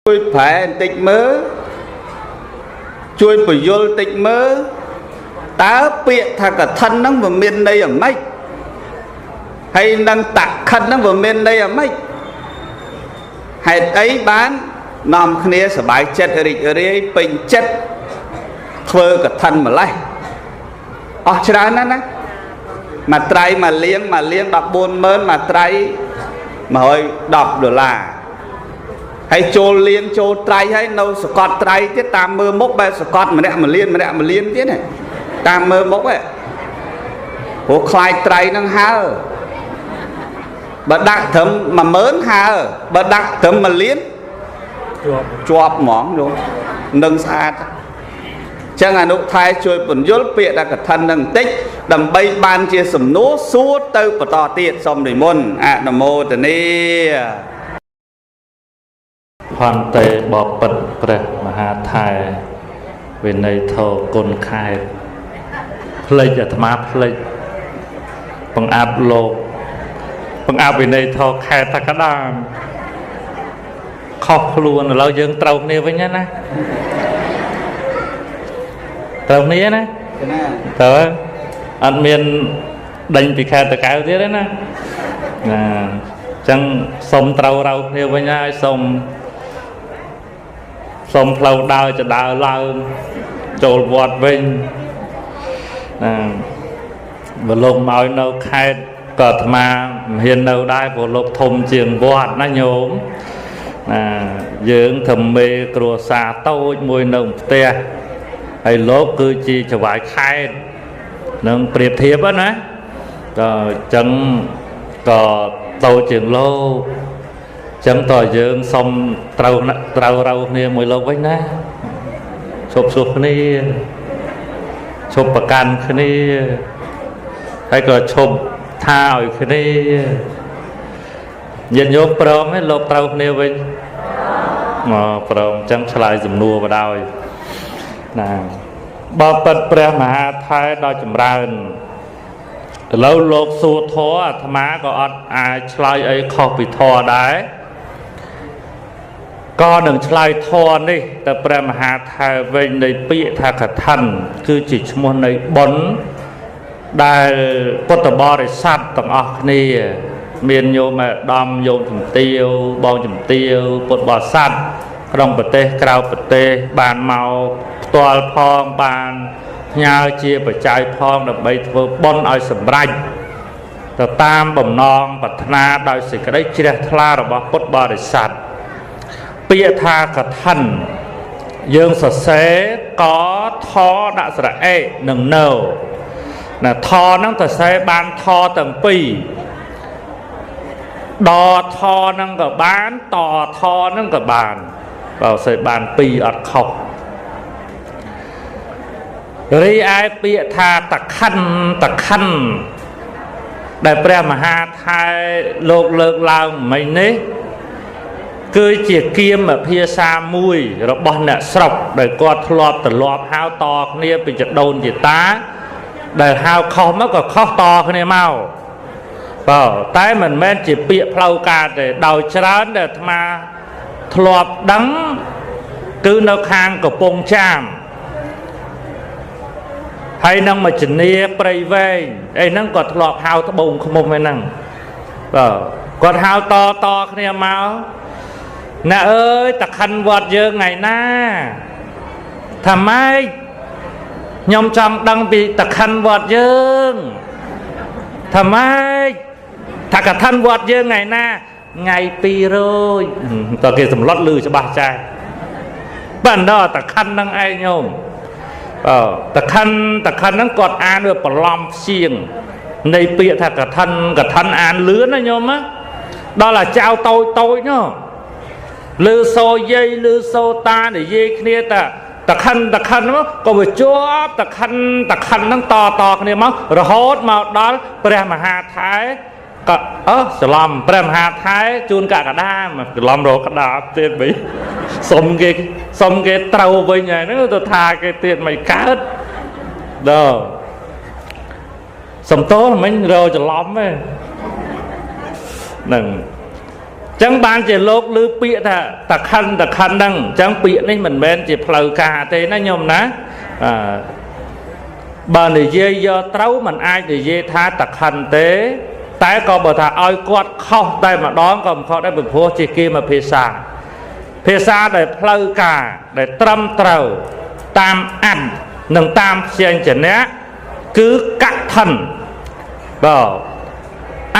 ជួយប្រែបន្តិចមើលជួយពយល់តិចមើលតើពាក្យថាកឋិនហ្នឹងវាមានន័យយ៉ាងម៉េចហើយនឹងតខិនហ្នឹងវាមានន័យយ៉ាងម៉េចហេតុអីបាននាំគ្នាសบายចិត្តរីករាយពេញចិត្តធ្វើកឋិនម្លេះអស់ច្រើនណាស់ណាមួយត្រៃមួយលៀងមួយលៀង140,000មួយត្រៃ110ដុល្លារហើយចូលលៀងចូលត្រៃហើយនៅសកត់ត្រៃទៀតតាមមើលមុខបែបសកត់ម្នាក់មួយលានម្នាក់មួយលានទៀតណាតាមមើលមុខហ៎ព្រោះខ្លាចត្រៃនឹងហើបើដាក់ត្រឹម10000ហើបើដាក់ត្រឹម1លានជាប់ហ្មងលោកនឹងស្អាតចឹងអនុថែជួយពន្យល់ពាក្យដាក់កឋិននឹងបន្តិចដើម្បីបានជាសំណួរសួរទៅបន្តទៀតសូមនិមន្តអនុមោទនា ផន្តេបពិតព្រះមហាថែវិន័យធរគុណខេតផ្លេចអាត្មាផ្លេចបង្អាប់លោកបង្អាប់វិន័យធរខេតថាកដាមខុសខ្លួនឥឡូវយើងត្រូវគ្នាវិញណាត្រូវគ្នាណាត្រូវអត់មានដេញពីខេតតកៅទៀតទេណាណាអញ្ចឹងសុំត្រូវរៅគ្នាវិញហើយសុំសុំផ្លូវដើរចដើរឡើងចូលវត្តវិញណាបើលោកមកនៅខេត្តក៏អាត្មាមិនហ៊ាននៅដែរព្រោះលោកធំជាងវត្តណាញោមណាយើងធ្វើមេគ្រួសារតូចមួយនៅផ្ទះហើយលោកគឺជាចវាយខេត្តនឹងប្រៀបធៀបណាក៏អញ្ចឹងក៏តូចជាងលោកចឹងតើយើងសុំត្រូវត្រូវរៅគ្នាមួយលោកវិញណាឈប់សួរគ្នាឈប់ប្រកាន់គ្នាហើយក៏ឈប់ថាឲ្យគ្នាញាតិញោមព្រមទេលោកត្រូវគ្នាវិញមកព្រមចឹងឆ្លើយសំណួរបដ ாய் ណាបើពិតព្រះមហាថែដល់ចម្រើនឥឡូវលោកសួរធម៌អាត្មាក៏អត់អាចឆ្លើយអីខុសពីធម៌ដែរក៏នឹងឆ្លើយធម៌នេះទៅព្រះមហាថែវិញនៃពាក្យថាកឋិនគឺជាឈ្មោះនៃបុណ្យដែលពុទ្ធបរិស័ទទាំងអស់គ្នាមានញោមអាដាមញោមជំទាវបងជំទាវពុទ្ធបរិស័ទក្នុងប្រទេសក្រៅប្រទេសបានមកផ្ទាល់ផងបានផ្ញើជាបច្ច័យផងដើម្បីធ្វើបុណ្យឲ្យសម្រេចទៅតាមបំណងប្រាថ្នាដោយសេចក្តីជ្រះថ្លារបស់ពុទ្ធបរិស័ទពាក្យថាកឋិនយើងសរសេរកថដាក់ស្រៈអេនិងនៅណាថហ្នឹងសរសេរបានថទាំងពីរដថហ្នឹងក៏បានតថហ្នឹងក៏បានបើសរសេរបានពីរអត់ខុសរីឯពាក្យថាតខិនតខិនដែលព្រះមហាថែលោកលើកឡើងមិញនេះគឺជាគៀមភាសាមួយរបស់អ្នកស្រុកដែលគាត់ធ្លាប់ទលាប់ហៅតគ្នាពីចដូនជាតាដែលហៅខុសមកក៏ខុសតគ្នាមកបើតែមិនមែនជាពាក្យផ្លូវការទេដោយច្រើនដែលអាត្មាធ្លាប់ដឹងគឺនៅខាងកំពង់ចាមហើយនឹងមជនីព្រៃវែងអីហ្នឹងក៏ធ្លាប់ហៅត្បូងឃ្មុំឯហ្នឹងបើគាត់ហៅតតគ្នាមកអ្នកអើយតខិនវត្តយើងថ្ងៃណាថាម៉េចខ្ញុំចង់ដឹងពីតខិនវត្តយើងថាម៉េចថាកឋិនវត្តយើងថ្ងៃណាថ្ងៃ200តើគេសម្លុតឮច្បាស់ចាស់បាទដល់តខិនហ្នឹងឯងញោមតខិនតខិនហ្នឹងគាត់អានវាបន្លំព្យាងនៃពាក្យថាកឋិនកឋិនអានលឿនណាញោមណាដល់អាចៅតូចតូចនោះលឺសូយាយលឺសូតានិយាយគ្នាតាតខិនតខិនមកក៏វាជាប់តខិនតខិនហ្នឹងតតគ្នាមករហូតមកដល់ព្រះមហាថែក៏អឺច្រឡំព្រះមហាថែជូនកកដាមច្រឡំរកក្តាបទៀតវិញសុំគេសុំគេត្រូវវិញហើយហ្នឹងទៅថាគេទៀតមិនកើតដល់សំតោមិញរកច្រឡំហ្នឹងហ្នឹង ចឹងបានជាលោកឮពាក្យថាតខិនតខិនហ្នឹងអញ្ចឹងពាក្យនេះមិនមែនជាផ្លូវការទេណាញោមណាអឺបើនិយាយយកត្រូវមិនអាចនិយាយថាតខិនទេតែក៏បើថាឲ្យគាត់ខុសតែម្ដងក៏មិនខុសដែរព្រោះជាគេមកភាសាភាសាដែលផ្លូវការដែលត្រឹមត្រូវតាមអត្ថនិងតាមព្យញ្ជនៈគឺកថិនបាទ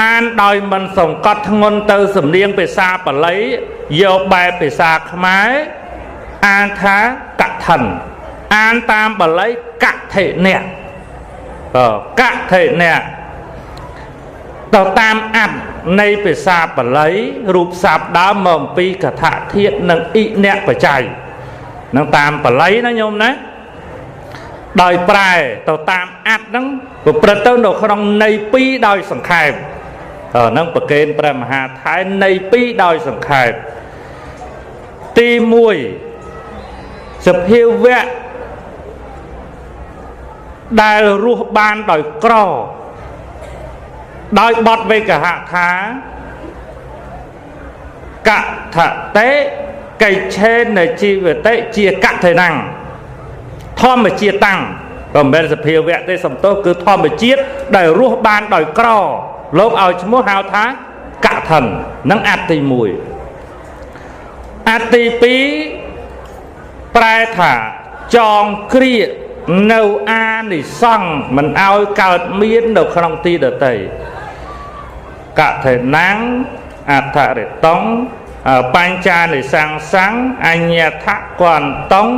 អានដោយមិនសង្កត់ធ្ងន់ទៅសំនៀងភាសាបាលីយកបែបភាសាខ្មែរអានថាកថិនអានតាមបាលីកថិនៈបាទកថិនៈទៅតាមអត្ថនៃភាសាបាលីរូបស័ព្ទដើមមកអំពីកថាធាតុនិងអ៊ិនៈបច្ច័យនឹងតាមបាលីណាញោមណាដោយប្រែទៅតាមអត្ថហ្នឹងប្រព្រឹត្តទៅនៅក្នុងន័យពីរដោយសង្ខេបហ្នឹងប្រកេនព្រះមហាថែនន័យពីរដោយសង្ខេបទី1សភាវៈដែលរស់បានដោយក្រដោយបទវេកហថាកថតិកិច្ឆេនជីវតិជាកថេណੰធម្មជាតិតាំងក៏មិនមែនសភាវៈទេសំទោសគឺធម្មជាតិដែលរស់បានដោយក្រលោកឲ្យឈ្មោះហៅថាកថិននឹងអត្ថទី1អត្ថទី2ប្រែថាចងគ្រានៅអានិសង្សមិនឲ្យកើតមាននៅក្នុងទីដតីកថេណੰអដ្ឋរិតុងបញ្ចានិសង្សੰអញ្ញថកន្តង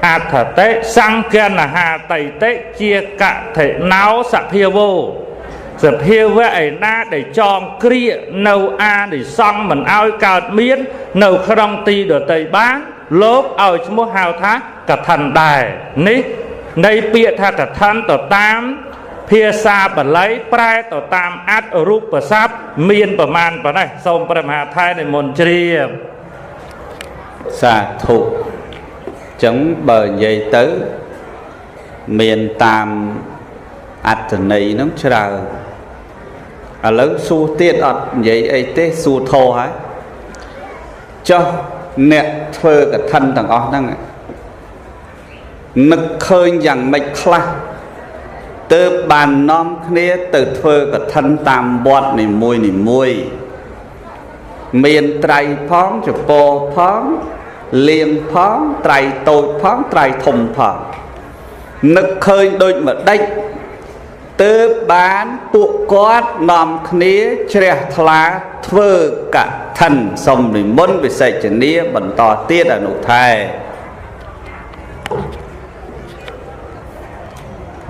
អដ្ឋតិសង្កណហាតៃតិជាកថេណោសភាវោសភាវៈឯណាដែលចងគ្រានៅអានិសង្សមិនឲ្យកើតមាននៅក្នុងទីដតីបានលោកឲ្យឈ្មោះហៅថាកថិនដែរនេះនៃពាក្យថាកថិនទៅតាមភាសាបាលីប្រែទៅតាមអត្ថរូបស័ព្ទមានប្រមាណប៉ុណ្ណេះសូមព្រះមហាថែនិមន្តជ្រាបសាធុចឹងបើនិយាយទៅមានតាមអត្ថន័យហ្នឹងច្រើនឥឡូវសួរទៀតអត់និយាយអីទេសួរធោហើយចុះអ្នកធ្វើកឋិនទាំងអស់ហ្នឹងនឹកឃើញយ៉ាងម៉េចខ្លះទើបបាននាំគ្នាទៅធ្វើកឋិនតាមវត្តនីមួយនីមួយមានត្រៃផងចពោផងលៀងផងត្រៃតូចផងត្រៃធំផងនឹកឃើញដូចម្ដេចទើបបានពួកគាត់នាំគ្នាជ្រះថ្លាធ្វើកឋិនសូមនិមន្តវិសេចនីបន្តទៀតអនុថែ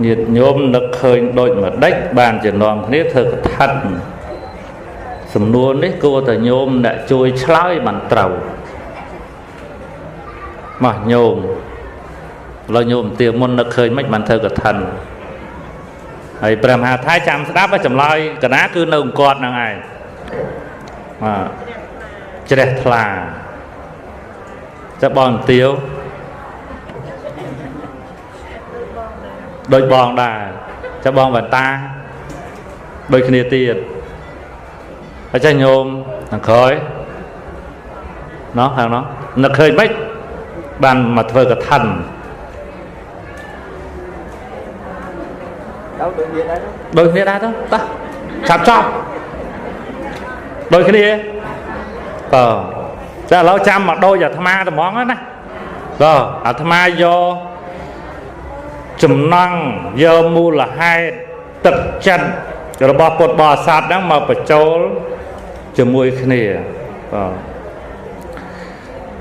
ញាតិញោមនឹកឃើញដូចម្ដេចបានជានាំគ្នាធ្វើកឋិនសំណួរនេះគួរតែញោមអ្នកជួយឆ្លើយបានត្រូវមកញោមឡើយញោមទាមុននឹកឃើញមិនបានធ្វើកឋិនហើយព្រះមហាថៃចាំស្ដាប់ចម្លើយកណាគឺនៅអង្គត់ហ្នឹងឯងបាទជ្រះថ្លាចុះបងទាវដូចបងដែរចុះបងបន្តាដូចគ្នាទៀតហើយចេះញោមខាងក្រោយណោះខាងណោះនឹកឃើញមិនបានមកធ្វើកឋិនដូចគ្នាដែរទៅតោះឆាប់ចប់ដូចគ្នាបាទតែឥឡូវចាំមកដូចអាត្មាត្មងណាបាទអាត្មាយកចំណង់យកមូលហេតុទឹកចិត្តរបស់ពុទ្ធបរិស័ទហ្នឹងមកបញ្ចូលជាមួយគ្នាបាទ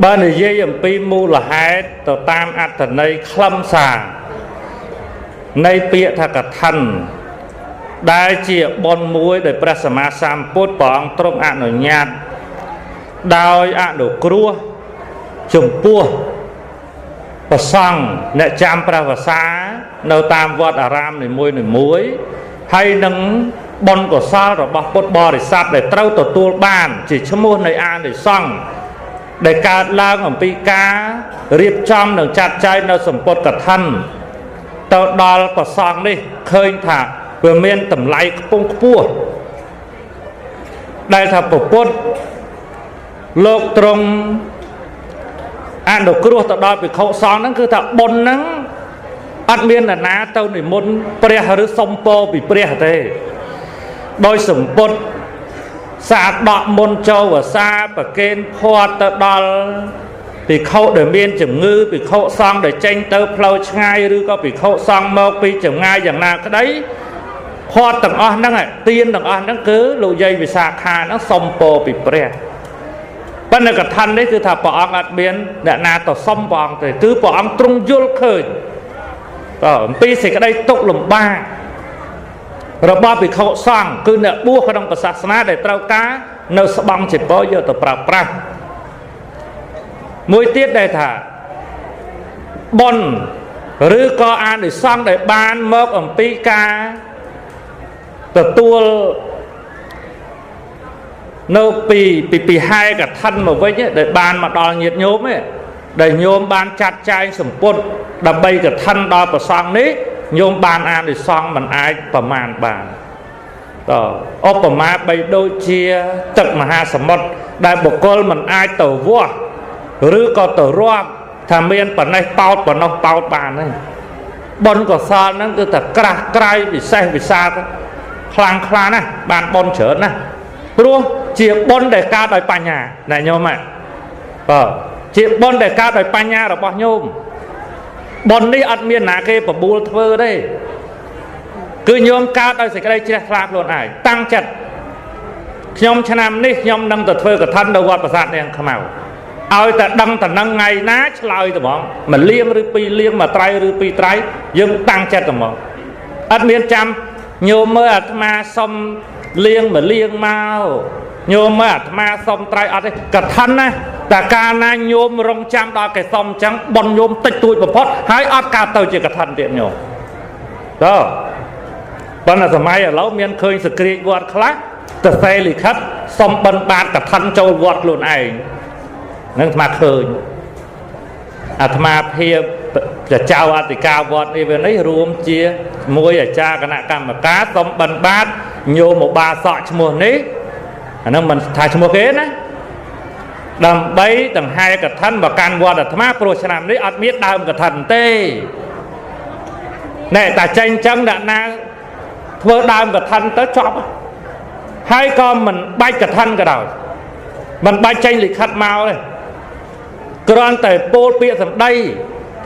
បើនិយាយអំពីមូលហេតុទៅតាមអត្ថន័យខ្លឹមសារនៃពាក្យថាកឋិនដែលជាបុណ្យមួយដែលព្រះសម្មាសម្ពុទ្ធព្រះអង្គទ្រង់អនុញ្ញាតដោយអនុគ្រោះចំពោះព្រះសង្ឃអ្នកចាំព្រះវស្សានៅតាមវត្តអារាមនីមួយនីមួយហើយនឹងបុណ្យកុសលរបស់ពុទ្ធបរិស័ទដែលត្រូវទទួលបានជាឈ្មោះនៃអានិសង្សដែលកើតឡើងអំពីការរៀបចំនិងចាត់ចែងនៅសម្ពុតកឋិនទៅដល់ព្រះសង្ឃនេះឃើញថាវាមានតម្លៃខ្ពង់ខ្ពស់ ដែលថាពុទ្ធលោកទ្រង់អនុគ្រោះទៅដល់ភិក្ខុសង្ឃហ្នឹងគឺថាបុណ្យហ្នឹងអត់មាននរណាទៅនិមន្តព្រះឬសុំពរពីព្រះទេដោយសម្ពុតសាដកមុនចូលវសាប្រកេនភ័តទៅដល់ភិក្ខុដែលមានជំងឺភិក្ខុសង្ឃដែលចេញទៅផ្លូវឆ្ងាយឬក៏ភិក្ខុសង្ឃមកពីចម្ងាយយ៉ាងណាក្តីភ័តទាំងអស់ហ្នឹងទានទាំងអស់ហ្នឹងគឺលោកយាយវិសាខាហ្នឹងសុំពរពីព្រះប៉ុន្តែកថានេះគឺថាព្រះអង្គអត់មានអ្នកណាទៅសុំព្រះអង្គទេគឺព្រះអង្គទ្រង់យល់ឃើញតើអំពីសេចក្តីទុក្ខលំបាករបស់ភិក្ខុសង្ឃគឺអ្នកបួសក្នុងសាសនាដែលត្រូវការនៅស្បង់ចីពរយកទៅប្រើប្រាស់មួយទៀតដែលថាបុណ្យឬក៏អានិសង្សដែលបានមកអំពីការទទួលនៅពីហែកឋិនមកវិញដែលបានមកដល់ញាតិញោមឯងដែលញោមបានចាត់ចែងសម្ពុតដើម្បីកឋិនដល់ព្រះសង្ឃនេះញោមបានអានិសង្សមិនអាចប្រមាណបានតឧបមាបីដូចជាទឹកមហាសមុទ្រដែលបុគ្គលមិនអាចទៅវាស់ឬក៏ទៅរាប់ថាមានប៉ុណ្ណេះប៉ោតប៉ុណ្ណោះប៉ោតបានទេបុណ្យកុសលហ្នឹងគឺថាក្រាស់ក្រៃពិសេសវិសាលខ្លាំងខ្លាណាស់បានបុណ្យច្រើនណាស់ព្រោះជាបុណ្យដែលកើតដោយបញ្ញាណែញោមបាទជាបុណ្យដែលកើតដោយបញ្ញារបស់ញោមបុណ្យនេះអត់មានណាគេបបួលធ្វើទេគឺញោមកើតដោយសេចក្តីជ្រះថ្លាខ្លួនឯងតាំងចិត្តខ្ញុំឆ្នាំនេះខ្ញុំនឹងទៅធ្វើកឋិននៅវត្តប្រាសាទនាងខ្មៅឲ្យតែដឹងតែនឹងថ្ងៃណាឆ្លើយត្មងមួយលៀងឬពីរលៀងមួយត្រៃឬពីរត្រៃយើងតាំងចិត្តត្មងអត់មានចាំញោមមើលអាត្មាសុំលៀងមួយលៀងមកញោមមើលអាត្មាសុំត្រៃអត់ទេកឋិនណាតែកាលណាញោមរងចាំដល់គេសុំអញ្ចឹងបុណ្យញោមតិចតួចបំផុតហើយអត់កើតទៅជាកឋិនទៀតញោមតើប៉ុន្តែសម័យឥឡូវមានឃើញសក្រាចវត្តខ្លះទៅសេលិខិតសុំបិណ្ឌបាតកឋិនចូលវត្តខ្លួនឯងនឹងអាត្មាឃើញអាត្មាភាពចៅអធិការវត្តនេះវានេះរួមជាមួយអាចារ្យគណៈកម្មការសុំបិណ្ឌបាតញោមឧបាសកឈ្មោះនេះអានឹងមិនថាឈ្មោះគេណាដើម្បីដង្ហែកឋិនមកកាន់វត្តអាត្មាព្រោះឆ្នាំនេះអត់មានដើមកឋិនទេណែតែចេញចឹងអ្នកណាធ្វើដើមកឋិនទៅចប់ហើយក៏មិនបាច់កឋិនក៏ដោយមិនបាច់ចេញលិខិតមកទេគ្រាន់តែពោលពាក្យសម្ដី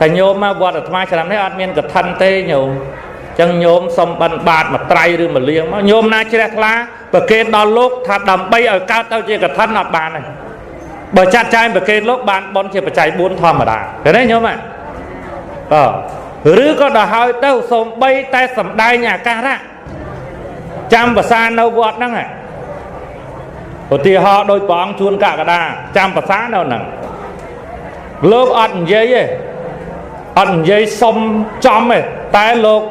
ថាញោមមកវត្តអាត្មាឆ្នាំនេះអត់មានកឋិនទេញោមចឹងញោមសុំបិណ្ឌបាតមួយត្រៃឬមួយលៀងមកញោមណាជ្រះថ្លាប្រគេនដល់លោកថាដើម្បីឲ្យកើតទៅជាកឋិនអត់បានទេបើចាត់ចែងប្រគេនលោកបានបុណ្យជាបច្ច័យ4ធម្មតាឃើញទេញោមបាទឬក៏ដល់ហើយទៅសូម្បីតែសម្ដែងអាការៈចាំភាសានៅវត្តហ្នឹងឧទាហរណ៍ដោយព្រះអង្គជួនកកដាចាំភាសានៅហ្នឹងលោកអត់និយាយទេអត់និយាយសុំចំទេតែលោក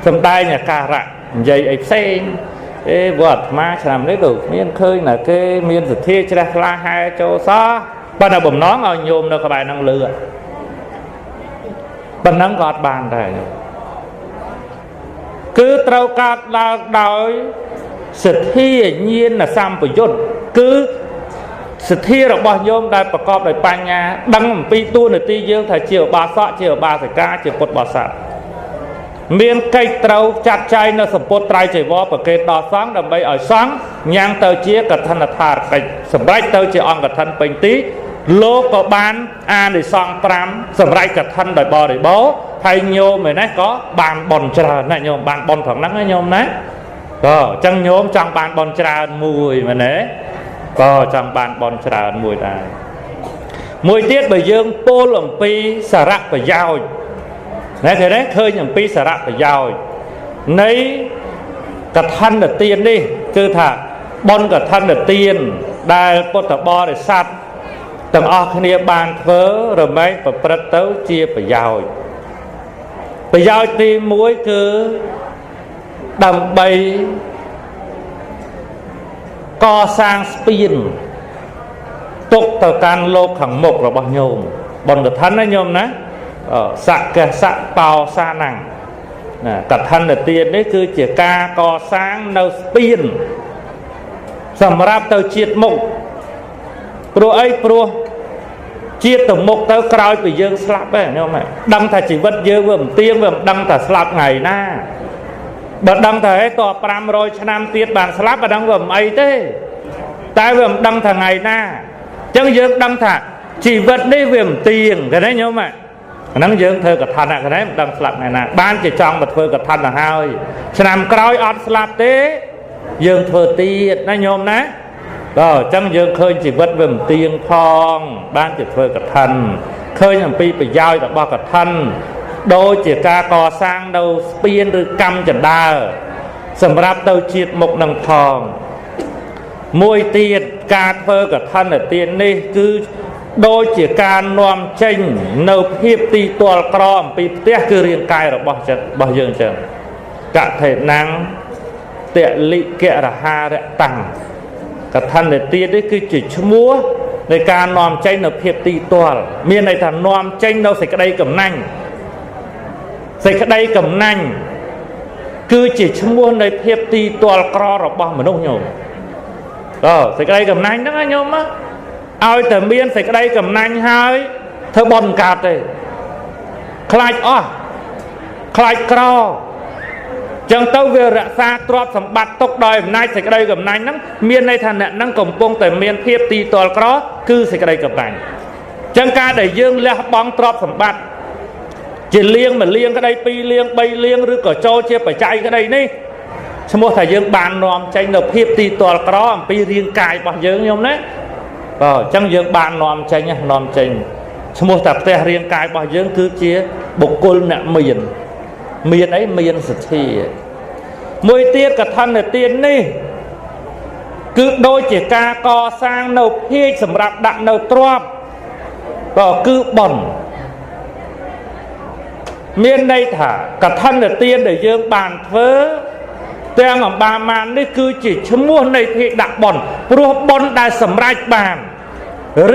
សម្ដែងអាការៈនិយាយអីផ្សេងអេវត្តអាត្មាឆ្នាំនេះលោកមានឃើញណាគេមានសទ្ធាជ្រះថ្លាហែចូលសោះប៉ុន្តែបំណងឲ្យញោមនៅក្បែរហ្នឹងលឺប៉ុណ្ណឹងក៏អត់បានដែរគឺត្រូវកើតឡើងដោយសទ្ធាញាណសម្បយុទ្ធគឺសទ្ធារបស់ញោមដែលប្រកបដោយបញ្ញាដឹងអំពីតួនាទីយើងថាជាឧបាសកជាឧបាសិកាជាពុទ្ធបរិស័ទមានកិច្ចត្រូវចាត់ចែងនៅសម្ពុតត្រៃចីវរប្រគេនដល់សង្ឃដើម្បីឲ្យសង្ឃញ៉ាំងទៅជាកឋិនថារកិច្ចសម្រេចទៅជាអង្គកឋិនពេញទីលោកក៏បានអានិសង្ស5សម្រេចកឋិនដោយបរិបូរណ៍ហើយញោមឯនេះក៏បានបុណ្យច្រើនណាញោមបានបុណ្យត្រង់ហ្នឹងណាញោមណាក៏អញ្ចឹងញោមចង់បានបុណ្យច្រើនមួយមែនទេក៏ចង់បានបុណ្យច្រើនមួយដែរមួយទៀតបើយើងពោលអំពីសារៈប្រយោជន៍ណែគេទេឃើញអំពីសារៈប្រយោជន៍នៃកឋិនទាននេះគឺថាបុណ្យកឋិនទានដែលពុទ្ធបរិស័ទទាំងអស់គ្នាបានធ្វើរមែងប្រព្រឹត្តទៅជាប្រយោជន៍ប្រយោជន៍ទី1គឺដើម្បីកសាងស្ពានទុកទៅកាន់លោកខាងមុខរបស់ញោមបុណ្យកឋិនណាញោមណាសកសៈបោសានំណាកឋិនទាននេះគឺជាការកសាងនៅស្ពាន សម្រាប់ទៅជាតិមុខព្រោះអីព្រោះជាតិទៅមុខទៅក្រោយពីយើងស្លាប់ហ្នឹងញោមដឹងថាជីវិតយើងវាមិនទៀងវាមិនដឹងថាស្លាប់ថ្ងៃណាបើដឹងថាហេត500ឆ្នាំទៀតបានស្លាប់បើដឹងវាមិនអីទេតែវាមិនដឹងថាថ្ងៃណាអញ្ចឹងយើងដឹងថាជីវិតនេះវាមិនទៀងឃើញទេញោមហ្នឹងយើងធ្វើកថាហ្នឹងមិនដឹងស្លាប់ថ្ងៃណាបានជាចង់មកធ្វើកថាទៅហើយឆ្នាំក្រោយអត់ស្លាប់ទេយើងធ្វើទៀតណាញោមណាបាទអញ្ចឹងយើងឃើញជីវិតវាមិនទៀងផងបានជាធ្វើកថាឃើញអំពីប្រយោជន៍របស់កថាដូចជាការកសាងនៅស្ពានឬកម្មចណ្ដើសម្រាប់ទៅជាតិមុខនឹងផងមួយទៀតការធ្វើកថាទាននេះគឺដូចជាការនាំចេញនៅភាពទីទ័លក្រអំពីផ្ទះគឺរាងកាយរបស់ចិត្តរបស់យើងចឹងកថេណាំងតលិករហារតាំងកថាទាននេះគឺជាឈ្មោះនៃការនាំចេញនៅភាពទីទ័លមានន័យថានាំចេញនៅសេចក្តីកំណាញ់សេចក្តីកំណាញ់គឺជាឈ្មោះនៃភាពទីទ័លក្ររបស់មនុស្សញោមសេចក្តីកំណាញ់ហ្នឹងណាញោមឲ្យតែមានសេចក្តីកំណាញ់ហើយធ្វើបន់កើតទេខ្លាចអស់ខ្លាចក្រចឹងទៅវារក្សាទ្រព្យសម្បត្តិទុកដោយអំណាចសេចក្តីកំណាញ់ហ្នឹងមានន័យថាអ្នកហ្នឹងកំពុងតែមានភាពទីទ័លក្រគឺសេចក្តីកំណាញ់ចឹងការដែលយើងលះបង់ទ្រព្យសម្បត្តិជាលៀងមួយលៀងក្តីពីរលៀងបីលៀងឬក៏ចូលជាបច្ច័យក្តីនេះឈ្មោះថាយើងបាននាំចេញនៅភាពទីទ័លក្រអំពីរាងកាយរបស់យើងញោមណាបាទអញ្ចឹងយើងបាននាំចេញឈ្មោះថាផ្ទះរាងកាយរបស់យើងគឺជាបុគ្គលអ្នកមានមានអីមានសទ្ធាមួយទៀតកថាទាននេះគឺដូចជាការកសាងនៅភាជសម្រាប់ដាក់នៅទ្រព្យក៏គឺបុណ្យមានន័យថាកថាទានដែលយើងបានធ្វើទាំងអម្បាមាននេះគឺជាឈ្មោះនៃភាជដាក់បុណ្យព្រោះបុណ្យដែលសម្រេចបាន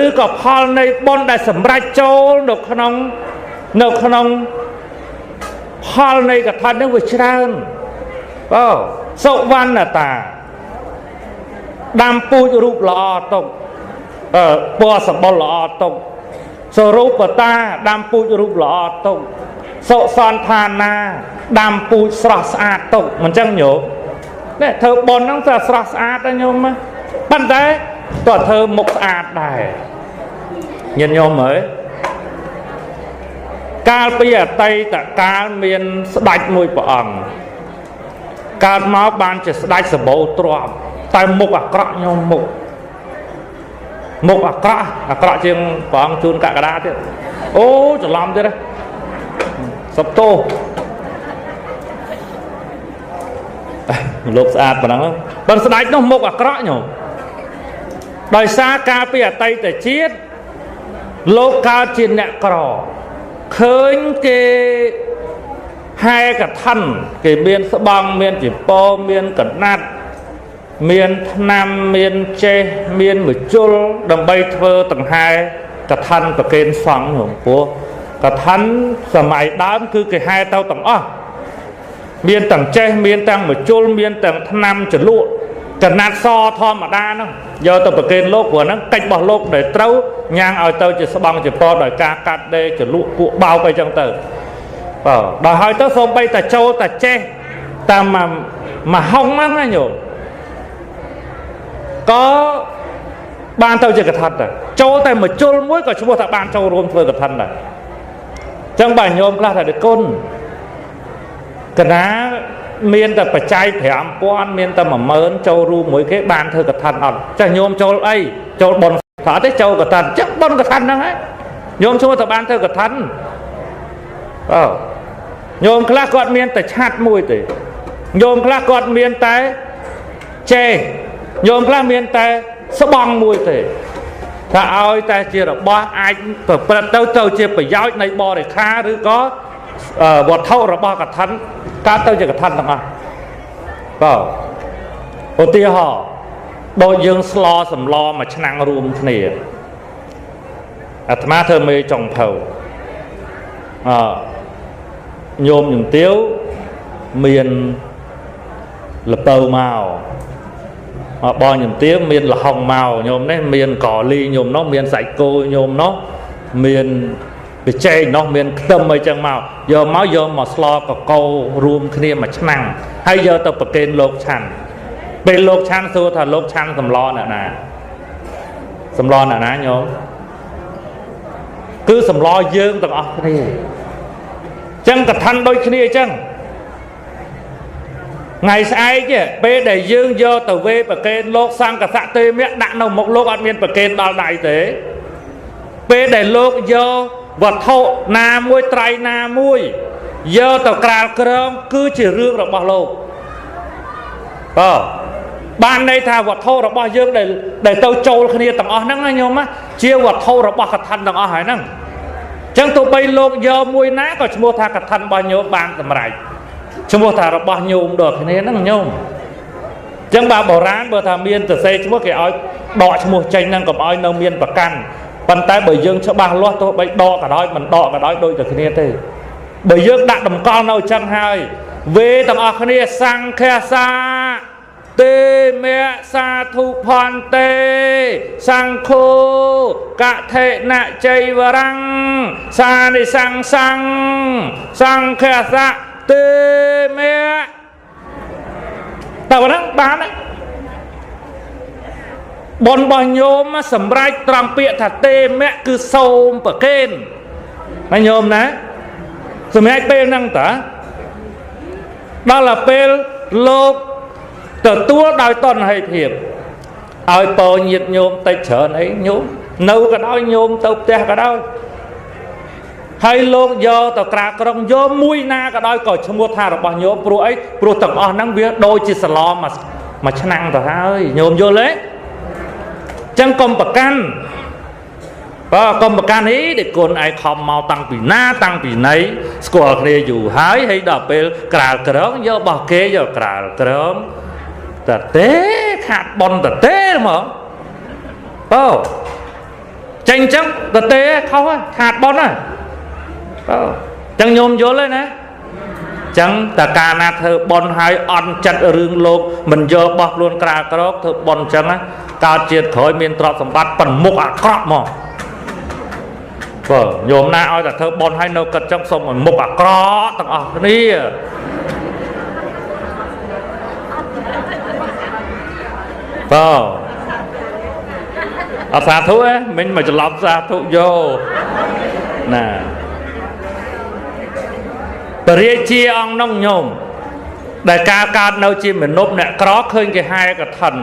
ឬក៏ផលនៃបុណ្យដែលសម្រេចចូលនៅក្នុងផលនៃកថានេះវាច្រើនបាទសុវណ្ណតាដាំពូជរូបល្អទុកពណ៌សម្បុរល្អទុកសរូបតាដាំពូជរូបល្អទុកសុសន្តានាដាំពូជស្រស់ស្អាតទុកមិនចឹងញោមនេះធ្វើបុណ្យហ្នឹងស្រស់ស្អាតណាញោមប៉ុន្តែតើធ្វើមុខស្អាតដែរញាតិញោមអើយកាលពីអតីតកាលមានស្ដេចមួយព្រះអង្គកើតមកបានជាស្ដេចសម្បូរទ្រព្យតែមុខអាក្រក់ញោមមុខអាក្រក់អាក្រក់ជាងព្រះអង្គជួនកក្កដាទៀតអូច្រឡំទៀតសពតោលោកស្អាតប៉ុណ្ណឹងបើស្ដេចនោះមុខអាក្រក់ញោមដោយសារកាលពីអតីតជាតិលោកកើតជាអ្នកក្រឃើញគេហែកឋិនគេមានស្បង់មានជីពមានកណាត់មានថ្នាំមានចេះមានមជុលដើម្បីធ្វើដង្ហែកឋិនប្រគេនសង្ឃហងពោះកឋិនសម័យដើមគឺគេហែទៅទាំងអស់មានទាំងចេះមានទាំងមជុលមានទាំងថ្នាំជ្រលក់កណាត់សធម្មតាហ្នឹងយកទៅប្រគេនលោកព្រោះហ្នឹងកិច្ចរបស់លោកដែលត្រូវញ៉ាំងឲ្យទៅជាស្បង់ជាពណ៌ដោយការកាត់ដេរជ្រលក់ពួកបោកអីចឹងទៅបាទដល់ហើយទៅសូម្បីតែចូលតែចេះតាមមួយហុងហ្នឹងណាញោមក៏បានទៅជាកថាដែរចូលតែមួយជុលមួយក៏ឈ្មោះថាបានចូលរួមធ្វើកថាដែរចឹងបាទញោមខ្លះថាដូចគុណកណាមានតែបច្ច័យ5000មានតែ10000ចូលរួមមួយគេបានធ្វើកថាអត់ចាស់ញោមចូលអីចូលបុណ្យថាអត់ទេចូលកថាចឹងបុណ្យកថាហ្នឹងហ៎ញោមឈ្មោះថាបានធ្វើកថាបាទញោមខ្លះគាត់មានតែឆាត់មួយទេញោមខ្លះគាត់មានតែចេះញោមខ្លះមានតែស្បង់មួយទេថាឲ្យតែជារបស់អាចប្រព្រឹត្តទៅជាប្រយោជន៍នៃបរិខាឬក៏វត្ថុរបស់កថាកើតទៅជាកថាទាំងអស់បាទឧទាហរណ៍ដូចយើងស្លសម្លមួយឆ្នាំងរួមគ្នាអាត្មាធ្វើមេចុងភៅអញោមជំទាវមានលពៅមក បងជំទាវមានលហុងមកញោមនេះមានកលីញោមនោះមានសាច់គោញោមនោះមានបច្ចេកនោះមានខ្ទឹមអីចឹងមកយកមកយកមកស្លកកោរួមគ្នាមួយឆ្នាំងហើយយកទៅប្រគេនលោកឆាន់ពេលលោកឆាន់សួរថាលោកឆាន់សម្លអ្នកណាសម្លអ្នកណាញោមគឺសម្លយើងទាំងអស់គ្នាចឹងកឋិនដូចគ្នាចឹងថ្ងៃស្អែកពេលដែលយើងយកទៅវេប្រគេនលោកសង្កសៈទេមៈដាក់នៅមុខលោកអត់មានប្រគេនដល់ដៃទេពេលដែលលោកយកវត្ថុណាមួយត្រៃណាមួយយកទៅក្រាលក្រងគឺជារឿងរបស់លោកបាទបានន័យថាវត្ថុរបស់យើងដែលទៅចូលគ្នាទាំងអស់ហ្នឹងណាញោមណាជាវត្ថុរបស់កឋិនទាំងអស់ហើយហ្នឹងចឹងទោះបីលោកយកមួយណាក៏ឈ្មោះថាកឋិនរបស់ញោមបានសម្រេចឈ្មោះថារបស់ញោមដល់គ្នាហ្នឹងញោមចឹងបើបុរាណបើថាមានសរសេរឈ្មោះគេឲ្យដកឈ្មោះចេញហ្នឹងកុំឲ្យនៅមានប្រកាន់ប៉ុន្តែបើយើងច្បាស់លាស់ទោះបីដកក៏ដោយមិនដកក៏ដោយដូចតែគ្នាទេបើយើងដាក់តម្កល់នៅចឹងហើយវេទាំងអស់គ្នាសង្ឃាសាទេមៈសាធុផន្ទេសង្ឃោកថេនជ័យវរੰសានិសង្សੰសង្ឃាសៈទេមៈតើប៉ុណ្ណឹងបានទេបុណ្យរបស់ញោមសម្រេចត្រង់ពាក្យថាទេមៈគឺសូមប្រគេនណាញោមណាសម្រេចពេលហ្នឹងតាដល់ទៅពេលលោកទទួលដោយតនហិភាពឲ្យពរញាតញោមតិចច្រើនអីញោមនៅក៏ដោយញោមទៅផ្ទះក៏ដោយហើយលោកយកទៅក្រាលក្រុងយកមួយណាក៏ដោយក៏ឈ្មោះថារបស់ញោមព្រោះអីព្រោះទាំងអស់ហ្នឹងវាដូចជាសឡមួយឆ្នាំងទៅហើយញោមយល់ទេចឹងកុំប្រកាន់បើកុំប្រកាន់អីដែលគុណឯងខំមកតាំងពីណាតាំងពីណីស្គាល់គ្នាយូរហើយហើយដល់ពេលក្រាលក្រងយករបស់គេយកក្រាលក្រងតទេខាតប៉ុនតទេហ្មងបើចេញចឹងតទេខុសខាតប៉ុនហ៎បើចឹងញោមយល់ទេណាចឹងតើកាលណាធ្វើប៉ុនហើយអន់ចិត្តរឿងលោកមិនយកបោះខ្លួនក្រាលក្រកធ្វើប៉ុនចឹងណាកើតជាតិក្រោយមានទ្រព្យសម្បត្តិប៉ុនមុខអាក្រក់ហ្មងបើញោមណាឲ្យតែធ្វើប៉ុនហើយនៅគិតចឹងសូមឲ្យមុខអាក្រក់ទាំងអស់គ្នាបើអត់សាធុទេមិញមកច្រឡំសាធុយោណាពរាជាអង្គនោះញោមដែលការកើតនៅជាមនុស្សអ្នកក្រឃើញគេហែកឋិន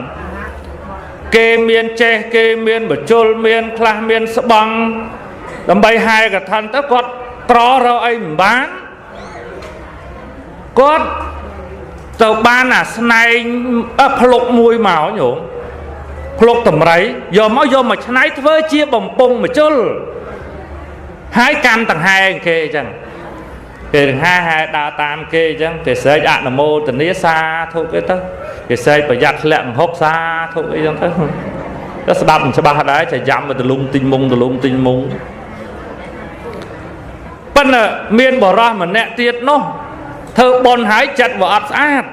គេមានចេះគេមានបជុលមានខ្លះមានស្បង់ដើម្បីហែកឋិនទៅគាត់ក្ររកអីមិនបានគាត់ទៅបានអាស្នែងភ្លុកមួយមកញោមភ្លុកតម្រៃយកមកយកមកឆ្នៃធ្វើជាបំពង់មជុលហើយកាន់ដង្ហែងគេអញ្ចឹងគេដង្ហែហែដើរតាមគេអញ្ចឹងគេស្រែកអនុមោទនាសាធុគេទៅគេស្រែកប្រយ័ត្នធ្លាក់ហុកសាធុអីចឹងទៅទៅស្ដាប់មិនច្បាស់ដែរចាយ៉ាំទៅទលុំទិញមុងទលុំទិញមុងប៉ុន្តែមានបរោះម្នាក់ទៀតនោះធ្វើបុណ្យហើយចិត្តវាអត់ស្អាត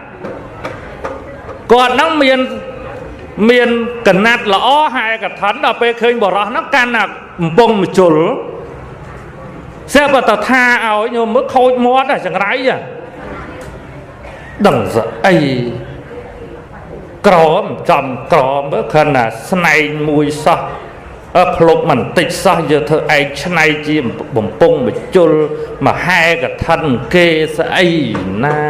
គាត់ហ្នឹងមានកណាត់ល្អហែកឋិនដល់ពេលឃើញបរោះហ្នឹងកាន់តែកំពង់មជុលស្រាប់តែថាឲ្យញោមមើលខូចមាត់ចង្រៃដឹងស្អីក្រមចំក្រមមើលគ្រាន់តែស្នែងមួយសោះភ្លុកមិនតិចសោះយកធ្វើឯងឆ្នៃជាបំពង់មជុលមហែកឋិនគេស្អីណា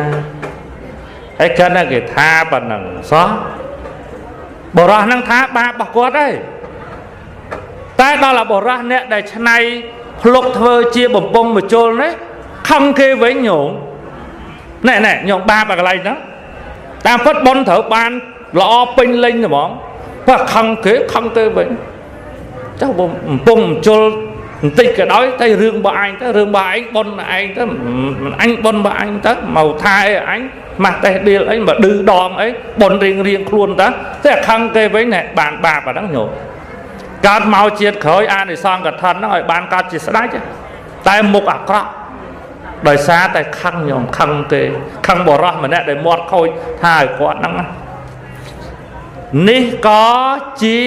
ហើយគ្រាន់តែគេថាប៉ុណ្ណឹងសោះបរោះហ្នឹងថាបាបរបស់គាត់ហើយតែដល់បរោះអ្នកដែលឆ្នៃភ្លុកធ្វើជាបំពង់មជុលនេះខឹងគេវិញញោមណែណែញោមបាបអាកន្លែងហ្នឹងតាមពិតបុណ្យត្រូវបានល្អពេញលេញហ្មងបើខឹងគេខឹងគេវិញចុះបំពង់មជុលបន្តិចក៏ដោយតែរឿងរបស់អញទៅរឿងរបស់ឯងបុណ្យឯងទៅមិនអញបុណ្យរបស់អញទៅមកថាអីអញម៉ាស់តេះដៀលអីមកឌឺដងអីបុណ្យរៀងរៀងខ្លួនតើតែខឹងគេវិញណែបានបាបអាហ្នឹងញោមកើតមកជាតិក្រោយអានិសង្សកឋិនហ្នឹងឲ្យបានកើតជាស្ដេចតែមុខអាក្រក់ដោយសារតែខឹងញោមខឹងគេខឹងបរោះម្នាក់ដែលមាត់ខូចថាឲ្យគាត់ហ្នឹង នេះក៏ជា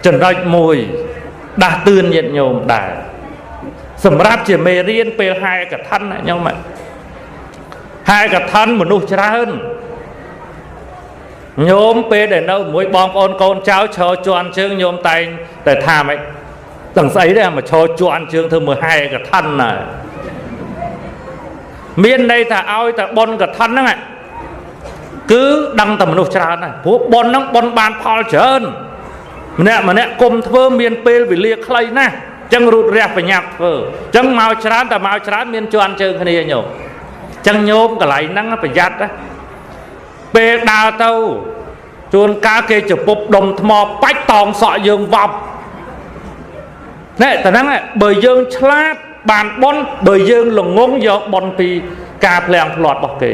ចំណុចមួយដាស់តឿនញាតិញោមដែរសម្រាប់ជាមេរៀនពេលហែកឋិនណាញោមហែកឋិនមនុស្សច្រើនញោមពេលដែលនៅមួយបងប្អូនកូនចៅឈរជន់ជើងញោមតែងតែថាម៉េចទាំងស្អីដែរមកឈរជន់ជើងធ្វើមើលហែកឋិនណាមានន័យថាឲ្យតែបុណ្យកឋិនហ្នឹងគឺដឹងតែមនុស្សច្រើនណាស់ព្រោះបុណ្យហ្នឹងបុណ្យបានផលច្រើនម្នាក់ម្នាក់គុំធ្វើមានពេលវេលាខ្លីណាស់ចឹងរូតរះបញ្ញាប់ធ្វើចឹងមកច្រើនតែមកច្រើនមានជន់ជើងគ្នាញោមចឹងញោមកន្លែងហ្នឹងប្រយ័ត្នណាពេលដើរទៅជួនកាលគេជពប់ដុំថ្មបាច់តោងសក់យើងវ៉ាប់ណែតែហ្នឹងបើយើងឆ្លាតបានបុណ្យបើយើងល្ងងយកបុណ្យពីការភ្លាំងភ្លាត់របស់គេ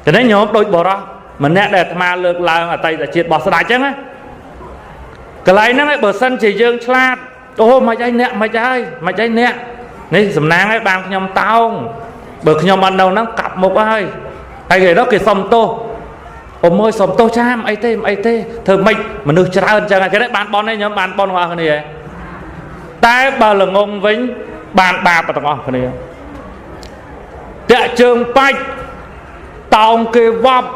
តែនេះញោមដូចបរោះម្នាក់ដែលអាត្មាលើកឡើងអតីតជាតិរបស់ស្ដេចចឹងណាកន្លែងហ្នឹងបើសិនជាយើងឆ្លាតអូមិនអីអ្នកមិនហើយមិនអីអ្នកនេះសំណាងឲ្យបានខ្ញុំតោងបើខ្ញុំអត់នៅហ្នឹងកាប់មុខហើយហើយគេនោះគេសុំទោសអមយសុំទោសចាមអីទេអីទេធ្វើម៉េចមនុស្សច្រើនចឹងគេបានបនឯងខ្ញុំបានបនរបស់គ្នាតែបើល្ងងវិញបានបាបទាំងអស់គ្នាតាក់ជើងបាច់តោងគេវ៉ាប់